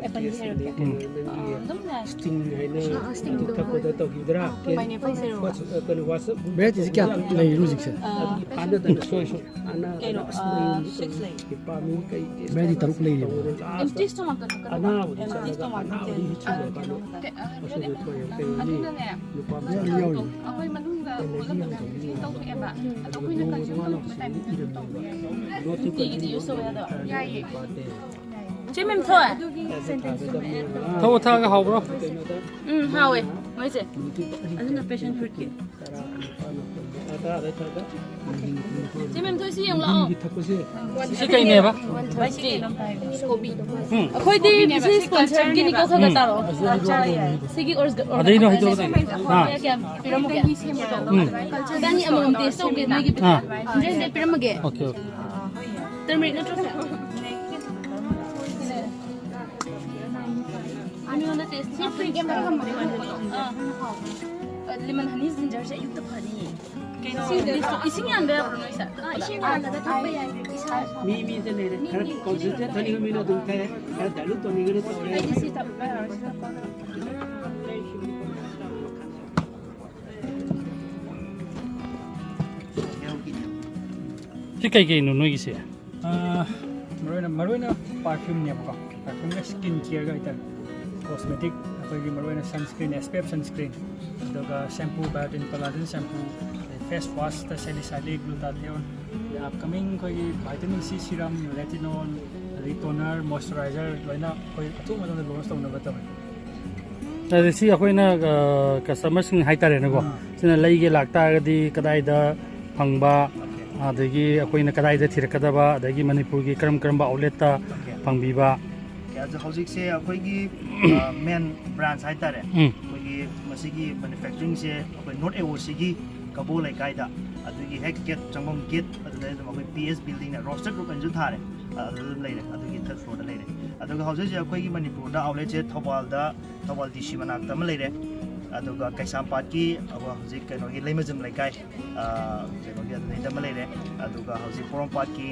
ꯑꯦꯄꯜꯒꯤ ꯍꯥꯏꯔꯛꯀꯦ꯫ ꯎꯝ꯫ ꯑ, ꯑꯗꯨꯝꯅꯦ꯫ ꯁ꯭ꯇꯤꯡ ꯍꯥꯏꯅ ꯑꯥ, ꯑꯥ, ꯁ꯭ꯇꯤꯡꯗꯣ꯫ ꯊꯛꯄꯗ ꯇꯧꯈꯤꯕꯗ꯭ꯔꯥ? ꯑꯥ, ꯀꯃꯥꯏꯅ ꯇꯧꯁꯦ? ꯋꯥꯆ-, ꯑ, ꯀꯩꯅꯣ, ꯋꯥꯆꯞ ꯒ꯭ꯔꯨꯞ ꯚꯦꯔꯥꯏꯇꯤꯁꯦ ꯀꯌꯥ ꯂꯩꯔꯤꯅꯣ ꯍꯧꯖꯤꯛꯁꯦ? ꯑꯥ, ꯍꯥꯟꯅꯗꯅ ꯁꯣꯏ ꯁꯣꯏ ꯑꯅꯥ-, ꯀꯩꯅꯣ, ꯑꯁ, ꯑꯥ, ꯁꯤꯛꯁ ꯂꯩ꯫ ꯄꯥꯝꯃꯤ ꯀꯩ ꯇꯦꯁ ꯚꯦꯔꯥꯏꯇꯤ ꯇꯧꯔꯒ ꯇꯔꯨꯛ ꯂꯩꯔꯤꯕ꯫ ꯇꯧꯔꯒ ꯂꯥꯁꯇ ꯑꯦꯝꯇꯤ ꯁ꯭ꯇꯣꯃꯥꯛꯇ ꯊꯛꯀꯗꯕ꯫ ꯑꯅꯥꯕꯗꯤ ꯑꯦꯝꯇꯤ ꯆꯠꯂꯒ ꯁ꯭ꯇꯣꯃꯥꯛꯇ ꯑꯅꯥꯕꯗꯤ ꯊꯛꯀꯦ꯫ ꯍꯤꯠ ꯆꯠꯂꯒ ꯑꯥ, ꯀꯩꯅꯣ, ꯑꯗꯨꯅꯅꯦ, ꯅꯨꯄꯥ ꯃꯌꯥꯝ ꯌꯥꯎꯔꯤ꯫ ꯑꯩꯈꯣꯏ ꯃꯅꯨꯡꯗ ꯑꯦꯂꯔꯖꯤ ꯄꯨꯂꯞ ꯌꯥꯝ ꯇꯧꯕꯅꯤ꯫ ꯇꯧꯊꯣꯛꯑꯦꯕ꯫ ꯑꯗꯣ ꯑꯩꯈꯣꯏꯅ ꯀꯟꯖꯨꯝ ꯇꯧꯅꯤꯡꯕ ꯇꯥꯏꯃꯤꯡꯗ ꯑꯗꯨꯝ ꯇꯧꯕ ꯌꯥꯏ꯫ ꯅꯨꯡꯇꯤꯒꯤꯗꯤ ꯌꯨꯁ ꯇꯧꯕ ꯌꯥꯗꯕ? ꯌꯥꯏꯌꯦ꯫ ꯌꯥꯏꯌꯦ꯫ ꯆꯦ ꯃꯦꯝꯊꯣꯏ꯫ ꯊꯛꯑꯣ, ꯊꯛꯑꯒ ꯍꯥꯎꯕ꯭ꯔꯣ? ꯎꯝ, ꯍꯥꯎꯋꯦ ꯃꯣꯏꯁꯦ꯫ ꯑꯗꯨꯅ ꯄꯦꯁꯦꯟ ꯐ꯭ꯔꯨꯏꯠꯀꯤ꯫ ꯆꯦ ꯃꯦꯝꯊꯣꯏ, ꯁꯤ ꯌꯦꯡꯉꯨ ꯂꯥꯛꯑꯣ꯫ ꯁꯤ ꯀꯩꯅꯦꯕ? ꯀꯣꯕꯤ꯫ ꯎꯝ꯫ ꯑꯩꯈꯣꯏꯗꯤ ꯁꯤ ꯁ꯭ꯄꯣꯟꯁꯔꯒꯤꯅꯤꯀꯣ, ꯈꯔ ꯈꯔ ꯆꯥꯔꯛꯑꯣ꯫ ꯁꯤꯒꯤ ꯑꯣꯔꯤꯖ-, ꯑꯗꯩꯅꯣ ꯍꯩꯗꯣꯛꯑꯣ꯫ ꯑꯥ꯫ ꯀꯌꯥ ꯄꯤꯔꯝꯃꯒꯦ? ꯎꯝ꯫ ꯏꯕꯥꯅꯤ ꯑꯃꯃꯝ ꯇꯦꯁ ꯇꯧꯒꯦ, ꯅꯣꯏꯒꯤ ꯑꯥ꯫ ꯍꯟꯗ꯭ꯔꯦꯠ ꯍꯟꯗ꯭ꯔꯦꯠ ꯄꯤꯔꯝꯃꯒꯦ꯫ Okay, okay. ꯇꯔꯃꯔꯤꯛ ꯅꯠꯇ꯭ꯔꯣ ꯁꯦ? ꯃꯤꯉꯣꯟꯗ ꯇꯦꯁ ꯁꯤ ꯐ꯭ꯔꯤ ꯒꯦꯝ ꯊꯝꯕꯅꯦ꯫ ꯑꯥ꯫ ꯂꯦꯃꯟ ꯍꯅꯤ ꯖꯤꯟꯖꯔꯁꯦ ꯑꯌꯨꯛꯇ ꯐꯅꯤꯌꯦ꯫ ꯀꯩꯅꯣ? ꯁꯤ ꯏꯁꯤꯡ ꯌꯥꯟꯕ ꯌꯥꯕ꯭ꯔꯣ ꯅꯣꯏꯁꯦ? ꯑꯥ, ꯏꯁꯤꯡ ꯌꯥꯜꯂꯒ ꯊꯛꯄ ꯌꯥꯏ, ꯏꯁꯥ꯫ ꯃꯤ, ꯃꯤꯁꯦ ꯂꯩꯔꯦ꯫ ꯈꯔ ꯀꯣꯟꯁꯦꯟꯇ꯭ꯔꯦꯠ ꯇꯧꯅꯤꯡꯕ ꯃꯤꯅ ꯑꯗꯨꯝ ꯊꯛꯑꯦ, ꯈꯔ ꯗꯥꯏꯂꯨꯠ ꯇꯧꯅꯤꯡꯉꯒꯅ ꯇꯧꯔꯦ꯫ ꯑꯩꯗꯤ ꯁꯤ ꯊꯛꯄ ꯌꯥꯔꯣꯏ, ꯁꯤ ꯊꯛꯄ꯫ ꯁꯤ ꯀꯩꯀꯩꯅꯣ ꯅꯣꯏꯒꯤꯁꯦ? ꯑꯥ, ꯃꯔꯨ ꯑꯣꯏꯅ, ꯃꯔꯨ ꯑꯣꯏꯅ ꯄꯔꯐ꯭ꯌꯨꯝꯅꯦꯕꯀꯣ꯫ ꯄꯔꯐ꯭ꯌꯨꯝꯒ ꯁ꯭ꯀꯤꯟ ꯀꯤꯌꯔꯒ ꯍꯥꯏꯇꯥꯔꯦ꯫ ꯀꯣꯁꯃꯦꯇꯤꯛ, ꯑꯩꯈꯣꯏꯒꯤ ꯃꯔꯨ ꯑꯣꯏꯅ sunscreen, S P F sunscreen, ꯑꯗꯨꯒ ꯁꯦꯝꯄꯨ, ꯕꯥꯏꯑꯣꯇꯤꯟ ꯀꯣꯂꯥꯖꯦꯟ ꯁꯦꯝꯄꯨ, ꯑꯗꯩ ꯐꯦꯁ ꯋꯥꯁꯇ ꯁꯦꯂꯤꯁꯥꯏꯂꯤꯛ, ꯒ꯭ꯂꯨꯇꯥꯊꯤꯑꯣꯟ, ꯑꯗꯩ ꯑꯞꯀꯃꯤꯡ ꯑꯩꯈꯣꯏꯒꯤ ꯚꯥꯏꯇꯥꯃꯤꯟ ꯁꯤ ꯁꯤꯔꯝ, ꯔꯦꯇꯤꯅꯣꯜ, ꯑꯗꯩ ꯇꯣꯅꯔ, ꯃꯣꯏꯁꯆꯔꯥꯏꯖꯔ ꯂꯣꯏꯅ ꯑꯩꯈꯣꯏ ꯑꯊꯨꯕ ꯃꯇꯝꯗ ꯂꯣꯟꯆ ꯇꯧꯅꯕ ꯇꯧꯋꯤ꯫ ꯑꯗ ꯁꯤ ꯑꯩꯈꯣꯏꯅ, ꯑ, ꯀꯁꯇꯃꯔꯁꯤꯡ ꯍꯥꯏꯇꯥꯔꯦꯅꯦꯀꯣ, ꯑꯥ꯫ ꯁꯤꯅ ꯂꯩꯒꯦ ꯂꯥꯛꯇꯥꯔꯒꯗꯤ ꯀꯗꯥꯏꯗ ꯐꯪꯕ, ꯑꯣꯀꯦ꯫ ꯑꯗꯒꯤ ꯑꯩꯈꯣꯏꯅ ꯀꯗꯥꯏꯗ ꯊꯤꯔꯛꯀꯗꯕ, ꯑꯗꯒꯤ ꯃꯅꯤꯄꯨꯔꯒꯤ ꯀꯔꯝ ꯀꯔꯝꯕ ꯑꯥꯎꯠꯂꯦꯠꯇ ꯑꯣꯀꯦ꯫ ꯐꯪꯕꯤꯕ? ꯑꯣꯀꯦ, ꯑꯗꯣ ꯍꯧꯖꯤꯛꯁꯦ ꯑꯩꯈꯣꯏꯒꯤ, ꯑ, ꯃꯦꯟ ꯕ꯭ꯔꯥꯟꯁ ꯍꯥꯏꯇꯥꯔꯦ꯫ ꯎꯝ꯫ ꯑꯩꯈꯣꯏꯒꯤ ꯃꯁꯤꯒꯤ ꯃꯦꯅꯨꯐꯦꯛꯆꯔꯤꯡꯁꯦ ꯑꯩꯈꯣꯏ ꯅꯣꯔꯠ ꯑꯦ ꯑꯣ ꯁꯤꯒꯤ ꯀꯕꯣ ꯂꯩꯀꯥꯏꯗ, ꯑꯗꯨꯒꯤ ꯍꯦꯛ ꯒꯦꯠ ꯆꯪꯐꯝ ꯒꯦꯠ ꯑꯗꯨꯗ ꯑꯗꯨꯝ ꯑꯩꯈꯣꯏ ꯄꯤ ꯑꯦꯁ ꯕꯤꯜꯗꯤꯡꯅ ꯔꯣꯁꯇꯦꯠ ꯒ꯭ꯔꯨꯞ ꯑꯅꯁꯨ ꯊꯥꯔꯦ, ꯑꯗꯨꯗ ꯑꯗꯨꯝ ꯂꯩꯔꯦ, ꯑꯗꯨꯒꯤ ꯊꯥꯔꯠ ꯐ꯭ꯂꯣꯔꯗ ꯂꯩꯔꯦ꯫ ꯑꯗꯨꯒ ꯍꯧꯖꯤꯛ ꯍꯧꯖꯤꯛ ꯑꯩꯈꯣꯏꯒꯤ ꯃꯅꯤꯄꯨꯔꯗ ꯑꯥꯎꯠꯂꯦꯠꯁꯦ ꯊꯧꯕꯥꯜꯗ, ꯊꯧꯕꯥꯜ ꯗꯤ ꯁꯤ ꯃꯅꯥꯛꯇ ꯑꯃ ꯂꯩꯔꯦ, ꯑꯗꯨꯒ ꯀꯩꯁꯥꯝꯄꯥꯠꯀꯤ ꯑꯩꯈꯣꯏ ꯍꯧꯖꯤꯛ ꯀꯩꯅꯣꯒꯤ ꯂꯩꯃꯖꯝ ꯂꯩꯀꯥꯏ, ꯑ, ꯀꯩꯅꯣꯒꯤ ꯑꯗꯨꯗꯩꯗ ꯑꯃ ꯂꯩꯔꯦ, ꯑꯗꯨꯒ ꯍꯧꯖꯤꯛ ꯄꯣꯔꯣꯝꯄꯥꯠꯀꯤ,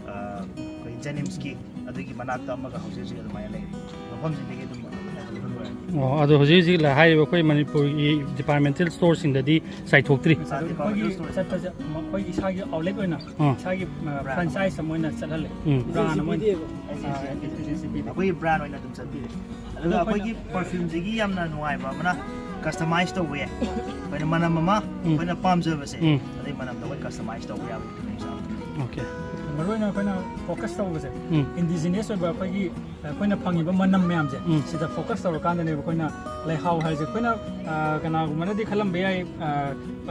ꯑ, ꯑꯩꯈꯣꯏ ꯖꯦꯅꯤꯝꯁꯀꯤ ꯑꯗꯨꯒꯤ ꯃꯅꯥꯛꯇ ꯑꯃꯒ ꯍꯧꯖꯤꯛ ꯍꯧꯖꯤꯛ ꯑꯗꯨꯃꯥꯏꯅ ꯂꯩꯔꯦ꯫ ꯃꯐꯝꯁꯤꯡꯗꯒꯤ ꯑꯗꯨꯝ ꯑꯣ, ꯑꯗꯣ ꯍꯧꯖꯤꯛ ꯍꯧꯖꯤꯛ ꯍꯥꯏꯔꯤꯕ ꯑꯩꯈꯣꯏ ꯃꯅꯤꯄꯨꯔꯒꯤ ꯗꯤꯄꯥꯔꯠꯃꯦꯟꯇꯦꯜ ꯁ꯭ꯇꯣꯔꯁꯤꯡꯗꯗꯤ ꯆꯥꯏꯊꯣꯛꯇ꯭ꯔꯤ? ꯑꯩꯈꯣꯏꯒꯤ ꯆꯠꯄꯁꯦ ꯑꯩꯈꯣꯏꯒꯤ ꯏꯁꯥꯒꯤ ꯑꯥꯎꯠꯂꯦꯠ ꯑꯣꯏꯅ ꯑꯥ꯫ ꯏꯁꯥꯒꯤ, ꯑ, ꯐ꯭ꯔꯦꯟꯆꯥꯏꯁ ꯑꯃ ꯑꯣꯏꯅ ꯆꯠꯍꯜꯂꯦ꯫ ꯎꯝ꯫ ꯕ꯭ꯔꯥꯟ ꯑꯃ ꯑꯣꯏꯅ, ꯑ, ꯑꯦꯖꯦꯟꯁꯤ ꯄꯤꯕ꯫ ꯑꯩꯈꯣꯏꯒꯤ ꯕ꯭ꯔꯥꯟ ꯑꯣꯏꯅ ꯑꯗꯨꯝ ꯆꯠꯄꯤꯔꯦ꯫ ꯑꯗꯨꯒ ꯑꯩꯈꯣꯏꯒꯤ ꯄꯔꯐ꯭ꯌꯨꯝꯁꯤꯒꯤ ꯌꯥꯝꯅ ꯅꯨꯡꯉꯥꯏꯕ ꯑꯃꯅ ꯀꯁꯇꯃꯥꯏꯁ ꯇꯧꯕ ꯌꯥꯏ꯫ ꯑꯩꯈꯣꯏꯅ ꯃꯅꯝ ꯑꯃ ꯎꯝ꯫ ꯑꯩꯈꯣꯏꯅ ꯄꯥꯝꯖꯕꯁꯦ, ꯎꯝ꯫ ꯑꯗꯩ ꯃꯅꯝꯗꯣ ꯑꯩꯈꯣꯏ ꯀꯁꯇꯃꯥꯏꯁ ꯇꯧꯕ ꯌꯥꯕꯒꯤ ꯈꯨꯗꯣꯡꯆꯥꯕ꯫ ꯑꯣꯀꯦ꯫ ꯃꯔꯨꯑꯣꯏꯅ ꯑꯩꯈꯣꯏꯅ ꯐꯣꯀꯁ ꯇꯧꯕꯁꯦ ꯎꯝ꯫ ꯏꯟꯗꯤꯖꯤꯅꯁ ꯑꯣꯏꯕ ꯑꯩꯈꯣꯏꯒꯤ ꯑꯩꯈꯣꯏꯅ ꯐꯪꯉꯤꯕ ꯃꯅꯝ ꯃꯌꯥꯝꯁꯦ ꯎꯝ꯫ ꯁꯤꯗ ꯐꯣꯀꯁ ꯇꯧꯔꯀꯥꯟꯗꯅꯦꯕ ꯑꯩꯈꯣꯏꯅ ꯂꯩꯍꯥꯎ ꯍꯥꯏꯁꯦ꯫ ꯑꯩꯈꯣꯏꯅ ꯑ, ꯀꯅꯥꯒꯨꯝꯕꯅꯗꯤ ꯈꯜꯂꯝꯕ ꯌꯥꯏ ꯑ,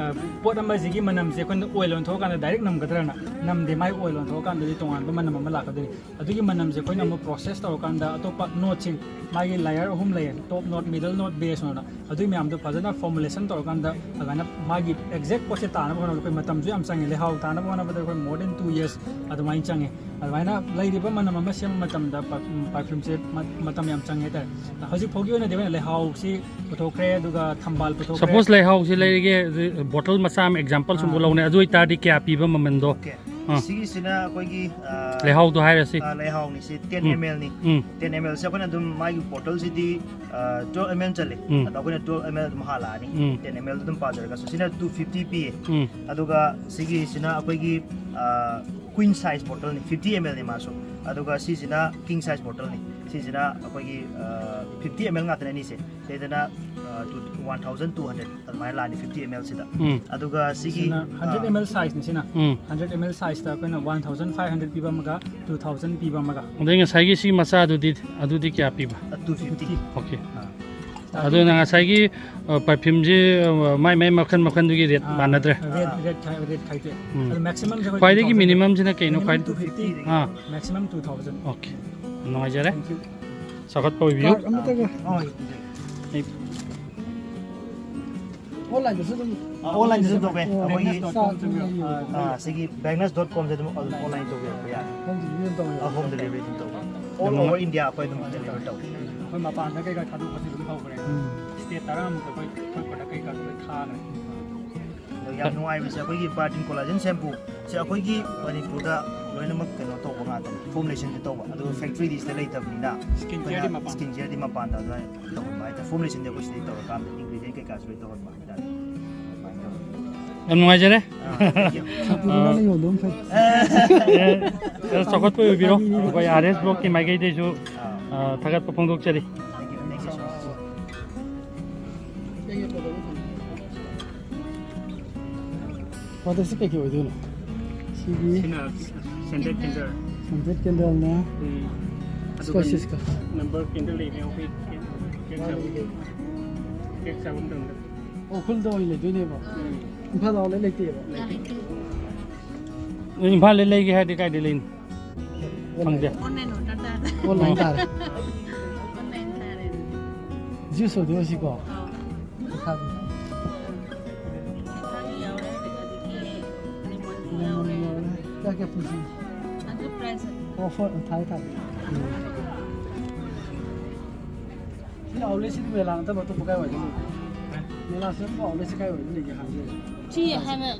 ꯑ, ꯄꯣꯠ ꯑꯃꯁꯤꯒꯤ ꯃꯅꯝꯁꯦ ꯑꯩꯈꯣꯏꯅ ꯑꯣꯏꯜ ꯑꯣꯟꯊꯣꯛꯑꯀꯥꯟꯗ ꯗꯥꯏꯔꯦꯛ ꯅꯝꯒꯗ꯭ꯔꯅ꯫ ꯅꯝꯗꯦ, ꯃꯥꯏ ꯑꯣꯏꯜ ꯑꯣꯟꯊꯣꯛꯑꯀꯥꯟꯗꯗꯤ ꯇꯣꯉꯥꯟꯕ ꯃꯅꯝ ꯑꯃ ꯂꯥꯛꯀꯗꯣꯏꯅꯤ꯫ ꯑꯗꯨꯒꯤ ꯃꯅꯝꯁꯦ ꯑꯩꯈꯣꯏꯅ ꯑꯃꯨꯛ ꯄ꯭ꯔꯣꯁꯦꯁ ꯇꯧꯔꯀꯥꯟꯗ ꯑꯇꯣꯞꯄ ꯅꯣꯠꯁꯤꯡ, ꯃꯥꯒꯤ ꯂꯥꯌꯔ ꯑꯍꯨꯝ ꯂꯩꯌꯦ, ꯇꯣꯞ ꯅꯣꯠ, ꯃꯤꯗꯜ ꯅꯣꯠ, ꯕꯦꯁ ꯅꯣꯠꯅ꯫ ꯑꯗꯨꯒꯤ ꯃꯌꯥꯝꯗꯣ ꯐꯖꯅ ꯐꯣꯔꯃꯨꯂꯦꯁꯟ ꯇꯧꯔꯀꯥꯟꯗ ꯑꯗꯨꯃꯥꯏꯅ ꯃꯥꯒꯤ ꯑꯦꯛꯖꯦꯛ ꯄꯣꯠꯁꯦ ꯇꯥꯅꯕ ꯍꯣꯠꯅꯕꯗ ꯑꯩꯈꯣꯏ ꯃꯇꯝꯁꯨ ꯌꯥꯝ ꯆꯪꯉꯦ꯫ ꯂꯩꯍꯥꯎ ꯇꯥꯅꯕ ꯍꯣꯠꯅꯕꯗ ꯑꯩꯈꯣꯏ more than two years ꯑꯗꯨꯃꯥꯏꯅ ꯆꯪꯉꯦ꯫ ꯑꯗꯨꯃꯥꯏꯅ ꯂꯩꯔꯤꯕ ꯃꯅꯝ ꯑꯃ ꯁꯦꯝꯕ ꯃꯇꯝꯗ ꯄꯔꯐ꯭ꯌꯨꯝꯁꯦ ꯃꯇꯝ ꯌꯥꯝ ꯆꯪꯉꯦ ꯍꯥꯏꯇꯥꯔꯦ꯫ ꯍꯧꯖꯤꯛ ꯐꯥꯎꯒꯤ ꯑꯣꯏꯅꯗꯤ ꯑꯩꯈꯣꯏꯅ ꯂꯩꯍꯥꯎꯁꯤ ꯄꯨꯊꯣꯛꯈ꯭ꯔꯦ, ꯑꯗꯨꯒ ꯊꯝꯕꯥꯜ ꯄꯨꯊꯣꯛꯈ꯭ꯔꯦ꯫ ꯁꯄꯣꯁ ꯂꯩꯍꯥꯎꯁꯤ ꯂꯩꯔꯒꯦ, ꯕꯣꯇꯜ ꯃꯆꯥ ꯑꯃ ꯑꯦꯛꯖꯥꯝꯄꯜ ꯁꯨꯝ ꯑꯥ꯫ ꯂꯧꯅꯦ, ꯑꯗꯨ ꯑꯣꯏꯇꯥꯔꯗꯤ ꯀꯌꯥ ꯄꯤꯕ ꯃꯃꯟꯗꯣ? ꯑꯣꯀꯦ꯫ ꯑꯥ꯫ ꯁꯤꯒꯤꯁꯤꯅ ꯑꯩꯈꯣꯏꯒꯤ ꯑ, ꯂꯩꯍꯥꯎꯗꯣ ꯍꯥꯏꯔꯁꯤ꯫ ꯑ, ꯂꯩꯍꯥꯎꯅꯤ꯫ ꯁꯤ ꯇꯦꯟ ꯎꯝ꯫ ꯑꯦꯝ ꯑꯦꯜꯅꯤ꯫ ꯎꯝ꯫ ꯇꯦꯟ ꯑꯦꯝ ꯑꯦꯜꯁꯦ ꯑꯩꯈꯣꯏꯅ ꯑꯗꯨꯝ ꯃꯥꯒꯤ ꯕꯣꯇꯜꯁꯤꯗꯤ ꯇꯨꯋꯦꯜꯞ ꯑꯦꯝ ꯑꯦꯜ ꯆꯜꯂꯦ꯫ ꯎꯝ꯫ ꯑꯗꯣ ꯑꯩꯈꯣꯏꯅ ꯇꯨꯋꯦꯜꯞ ꯑꯦꯝ ꯑꯦꯜ ꯑꯗꯨꯝ ꯍꯥꯜꯂꯛꯑꯅꯤ꯫ ꯎꯝ꯫ ꯇꯦꯟ ꯑꯦꯝ ꯑꯦꯜ ꯑꯗꯨꯝ ꯄꯥꯖꯔꯒꯁꯨ꯫ ꯁꯤꯅ ꯇꯨ ꯐꯤꯐꯇꯤ ꯄꯤꯌꯦ꯫ ꯎꯝ꯫ ꯑꯗꯨꯒ ꯁꯤꯒꯤꯁꯤꯅ ꯑꯩꯈꯣꯏꯒꯤ ꯀ꯭ꯋꯤꯟ ꯁꯥꯏꯖ ꯕꯣꯇꯜꯅꯤ, ꯐꯤꯐꯇꯤ ꯑꯦꯝ ꯑꯦꯜꯅꯤ ꯃꯥꯁꯨ꯫ ꯑꯗꯨꯒ ꯁꯤꯁꯤꯅ ꯀꯤꯡ ꯁꯥꯏꯖ ꯕꯣꯇꯜꯅꯤ꯫ ꯁꯤꯁꯤꯅ ꯑꯩꯈꯣꯏꯒꯤ ꯐꯤꯐꯇꯤ ꯑꯦꯝ ꯑꯦꯜ ꯉꯥꯛꯇꯅꯦ ꯑꯅꯤꯁꯦ꯫ ꯁꯤꯗꯅ ꯋꯥꯟ ꯊꯥꯎꯖꯟ ꯇꯨ ꯍꯟꯗ꯭ꯔꯦꯗ ꯑꯗꯨꯃꯥꯏꯅ ꯂꯥꯛꯑꯅꯤ, ꯐꯤꯐꯇꯤ ꯑꯦꯝ ꯑꯦꯜꯁꯤꯗ꯫ ꯎꯝ꯫ ꯑꯗꯨꯒ ꯁꯤꯒꯤ ꯁꯤꯅ ꯍꯟꯗ꯭ꯔꯦꯗ ꯑꯦꯝ ꯑꯦꯜ ꯁꯥꯏꯖꯅꯤ ꯁꯤꯅ꯫ ꯎꯝ꯫ ꯍꯟꯗ꯭ꯔꯦꯗ ꯑꯦꯝ ꯑꯦꯜ ꯁꯥꯏꯖꯇ ꯑꯩꯈꯣꯏꯅ ꯋꯥꯟ ꯊꯥꯎꯖꯟ ꯐꯥꯏꯚ ꯍꯟꯗ꯭ꯔꯦꯗ ꯄꯤꯕ ꯑꯃꯒ ꯇꯨ ꯊꯥꯎꯖꯟ ꯄꯤꯕ ꯑꯃꯒ꯫ ꯑꯗꯩ ꯉꯁꯥꯏꯒꯤ ꯁꯤ ꯃꯆꯥꯗꯨꯗꯤ, ꯑꯗꯨꯗꯤ ꯀꯌꯥ ꯄꯤꯕ? Two fifty. ꯑꯣꯀꯦ꯫ ꯑꯥ꯫ ꯑꯗꯨꯅ ꯉꯁꯥꯏꯒꯤ ꯄꯔꯐ꯭ꯌꯨꯝꯁꯤ ꯃꯥꯏ ꯃꯥꯏ ꯃꯈꯜ ꯃꯈꯜꯗꯨꯒꯤ ꯔꯦꯠ ꯑꯥ, ꯃꯥꯟꯅꯗ꯭ꯔꯦ꯫ ꯔꯦꯠ, ꯔꯦꯠ ꯈꯥꯏ-, ꯔꯦꯠ ꯈꯥꯏꯗꯣꯛꯑꯦ꯫ ꯎꯝ꯫ ꯑꯗꯣ ꯃꯦꯛꯁꯤꯃꯝꯁꯦ ꯑꯩꯈꯣꯏ ꯈ꯭ꯋꯥꯏꯗꯒꯤ ꯇꯨ ꯊꯥꯎꯖꯟ꯫ ꯃꯤꯅꯤꯃꯝꯁꯤꯅ ꯀꯩꯅꯣ ꯈ꯭ꯋꯥꯏ? Minimum two fifty. ꯑꯥ꯫ Maximum two thousand. ꯑꯣꯀꯦ꯫ ꯌꯥꯝ ꯅꯨꯡꯉꯥꯏꯖꯔꯦ꯫ Thank you꯫ ꯆꯥꯎꯈꯠꯄ ꯑꯣꯏꯕꯤꯌꯨ꯫ ꯀꯥꯔꯗ ꯑꯃꯠꯇꯒ꯫ ꯑꯥ, ꯍꯣꯏ꯫ ꯑꯩ ꯑꯣꯟꯂꯥꯏꯟꯗꯁꯨ ꯑꯗꯨꯝ ꯑꯣꯟꯂꯥꯏꯟꯗꯁꯨ ꯇꯧꯋꯦ꯫ ꯑꯣ, ꯑꯩꯈꯣꯏꯒꯤ, ꯆꯥꯛ ꯑꯗꯨꯝ ꯌꯧꯕ꯫ ꯑꯥ, ꯁꯤꯒꯤ ꯕꯦꯡꯅꯁ ꯗꯣꯠ ꯀꯣꯝꯁꯦ ꯑꯗꯨꯝ ꯑꯣꯟꯂꯥꯏꯟ ꯇꯧꯕꯤꯔꯛꯄ ꯌꯥꯏ꯫ ꯍꯣꯝ ꯗꯤꯂꯤꯚꯔꯤ ꯑꯗꯨꯝ ꯇꯧꯋꯦ꯫ ꯑꯥ, ꯍꯣꯝ ꯗꯤꯂꯤꯚꯔꯤ ꯑꯗꯨꯝ ꯇꯧꯕ꯫ All over India ꯑꯩꯈꯣꯏ ꯑꯗꯨꯝ ꯗꯤꯂꯤꯚꯔ ꯇꯧꯋꯦ꯫ ꯑꯩꯈꯣꯏ ꯃꯄꯥꯟꯗ ꯀꯩꯀꯥ ꯊꯥꯗꯣꯛꯄꯁꯦ ꯑꯗꯨꯝ ꯍꯧꯈ꯭ꯔꯦ꯫ ꯎꯝ꯫ ꯁ꯭ꯇꯦꯠ ꯇꯔꯥꯃꯨꯛꯇ ꯑꯩꯈꯣꯏ, ꯑꯩꯈꯣꯏ ꯄ꯭ꯔꯗꯛ ꯀꯩꯀꯥ ꯂꯣꯏ ꯊꯥꯈ꯭ꯔꯦ꯫ ꯑꯗꯣ ꯌꯥꯝ ꯅꯨꯡꯉꯥꯏꯕꯁꯦ ꯑꯩꯈꯣꯏꯒꯤ ꯕꯥꯔꯇꯤꯟ ꯀꯣꯂꯥꯖꯦꯟ ꯁꯦꯝꯄꯨ ꯁꯦ ꯑꯩꯈꯣꯏꯒꯤ ꯃꯅꯤꯄꯨꯔꯗ ꯂꯣꯏꯅꯃꯛ ꯀꯩꯅꯣ ꯇꯧꯕ ꯉꯥꯛꯇꯅꯤ, ꯐꯣꯔꯃꯨꯂꯦꯁꯟꯁꯦ ꯇꯧꯕ꯫ ꯑꯗꯨꯒ ꯐꯦꯛꯇꯔꯤꯗꯤ ꯁꯤꯗ ꯂꯩꯇꯕꯅꯤꯅ ꯁ꯭ꯀꯤꯟ ꯀꯦꯌꯔꯗꯤ ꯑꯩꯈꯣꯏꯅ ꯃꯄꯥꯟ꯫ ꯁ꯭ꯀꯤꯟ ꯀꯦꯌꯔꯗꯤ ꯃꯄꯥꯟꯗ ꯑꯗꯨꯃꯥꯏꯅ ꯇꯧꯍꯟꯕ ꯍꯥꯏꯇꯥꯔꯦ꯫ ꯐꯣꯔꯃꯨꯂꯦꯁꯟꯗꯤ ꯑꯩꯈꯣꯏ ꯁꯤꯗꯩ ꯇꯧꯔꯀꯥꯟꯗ ꯏꯟꯒ꯭ꯔꯤꯗꯤꯌꯦꯟ ꯀꯩꯀꯥꯁꯨ ꯂꯣꯏ ꯇꯧꯍꯟꯕ ꯍꯥꯏꯇꯥꯔꯦ꯫ ꯑꯗꯨꯃꯥꯏꯅ ꯇꯧꯋꯦ꯫ ꯌꯥꯝ ꯅꯨꯡꯉꯥꯏꯖꯔꯦ꯫ ꯑꯥ, thank you꯫ ꯁꯦꯝꯄꯨꯗꯨ ꯅꯪꯅ ꯌꯣꯟꯕ ꯑꯃ ꯐꯩ꯫ ꯑꯦ, ꯑꯦ, ꯆꯥꯎꯈꯠꯄ ꯑꯣꯏꯕꯤꯔꯣ꯫ ꯑꯩꯈꯣꯏ ꯑꯥꯔ ꯑꯦꯁ ꯕ꯭ꯂꯣꯛꯀꯤ ꯃꯥꯏꯀꯩꯗꯩꯁꯨ, ꯑꯥ꯫ ꯑ, ꯊꯥꯒꯠꯄ ꯐꯣꯡꯗꯣꯛꯆꯔꯤ꯫ Thank you, thank you so much꯫ ꯄ꯭ꯔꯗꯛꯁꯤ ꯀꯩꯀꯩ ꯑꯣꯏꯗꯣꯏꯅꯣ? ꯁꯤꯒꯤ ꯁꯤꯅ Scented candle. Scented candleꯅꯦ꯫ ꯎꯝ꯫ ꯑꯗꯨꯒ spices ꯀ꯫ Number candle ꯂꯩꯔꯦ ꯑꯩꯈꯣꯏ cake ꯆꯥꯕ ꯃꯇꯝꯗ꯫ ꯑꯣ, ꯎꯈ꯭ꯔꯨꯜꯗ ꯑꯣꯏꯅ ꯂꯩꯗꯣꯏꯅꯦꯕ꯫ ꯎꯝ꯫ ꯏꯝꯐꯥꯜꯗ outlet ꯂꯩꯇꯦꯕ꯫ ꯂꯩꯇꯦ꯫ ꯏꯝꯐꯥꯜꯗ ꯂꯩꯒꯦ ꯍꯥꯏꯔꯗꯤ ꯀꯥꯏꯗ ꯂꯩꯅꯤ? ꯐꯪꯗꯦ꯫ Online order ꯇꯥꯔꯦ꯫ Online ꯇꯥꯔꯦ꯫ Online ꯇꯥꯔꯦ꯫ Juice ꯑꯣꯏꯗꯣꯏꯔꯣ ꯁꯤꯀꯣ? ꯑꯥ꯫ ꯃꯈꯥꯒꯤ꯫ ꯃꯈꯥꯒꯤ ꯌꯥꯎꯔꯦ, ꯑꯗꯒꯤ lemon ꯌꯥꯎꯔꯦ꯫ ꯀꯌꯥ ꯀꯌꯥ ꯄꯤꯁꯤ? ꯑꯗꯨ price꯫ Offer ꯊꯥꯏ ꯊꯥꯏ꯫ ꯎꯝ꯫ ꯁꯤ outlet ꯁꯤꯗꯤ ꯃꯦꯂꯥ ꯅꯠꯇꯕ ꯑꯇꯣꯞꯄ ꯀꯥꯏ ꯋꯥꯏꯗ ꯂꯩꯒꯦ? ꯃꯦꯂꯥ ꯆꯠꯄ outlet ꯁꯤ ꯀꯥꯏ ꯋꯥꯏꯗ ꯂꯩꯒꯦ ꯍꯥꯏꯕ? ꯁꯤ ꯍꯥꯟꯅ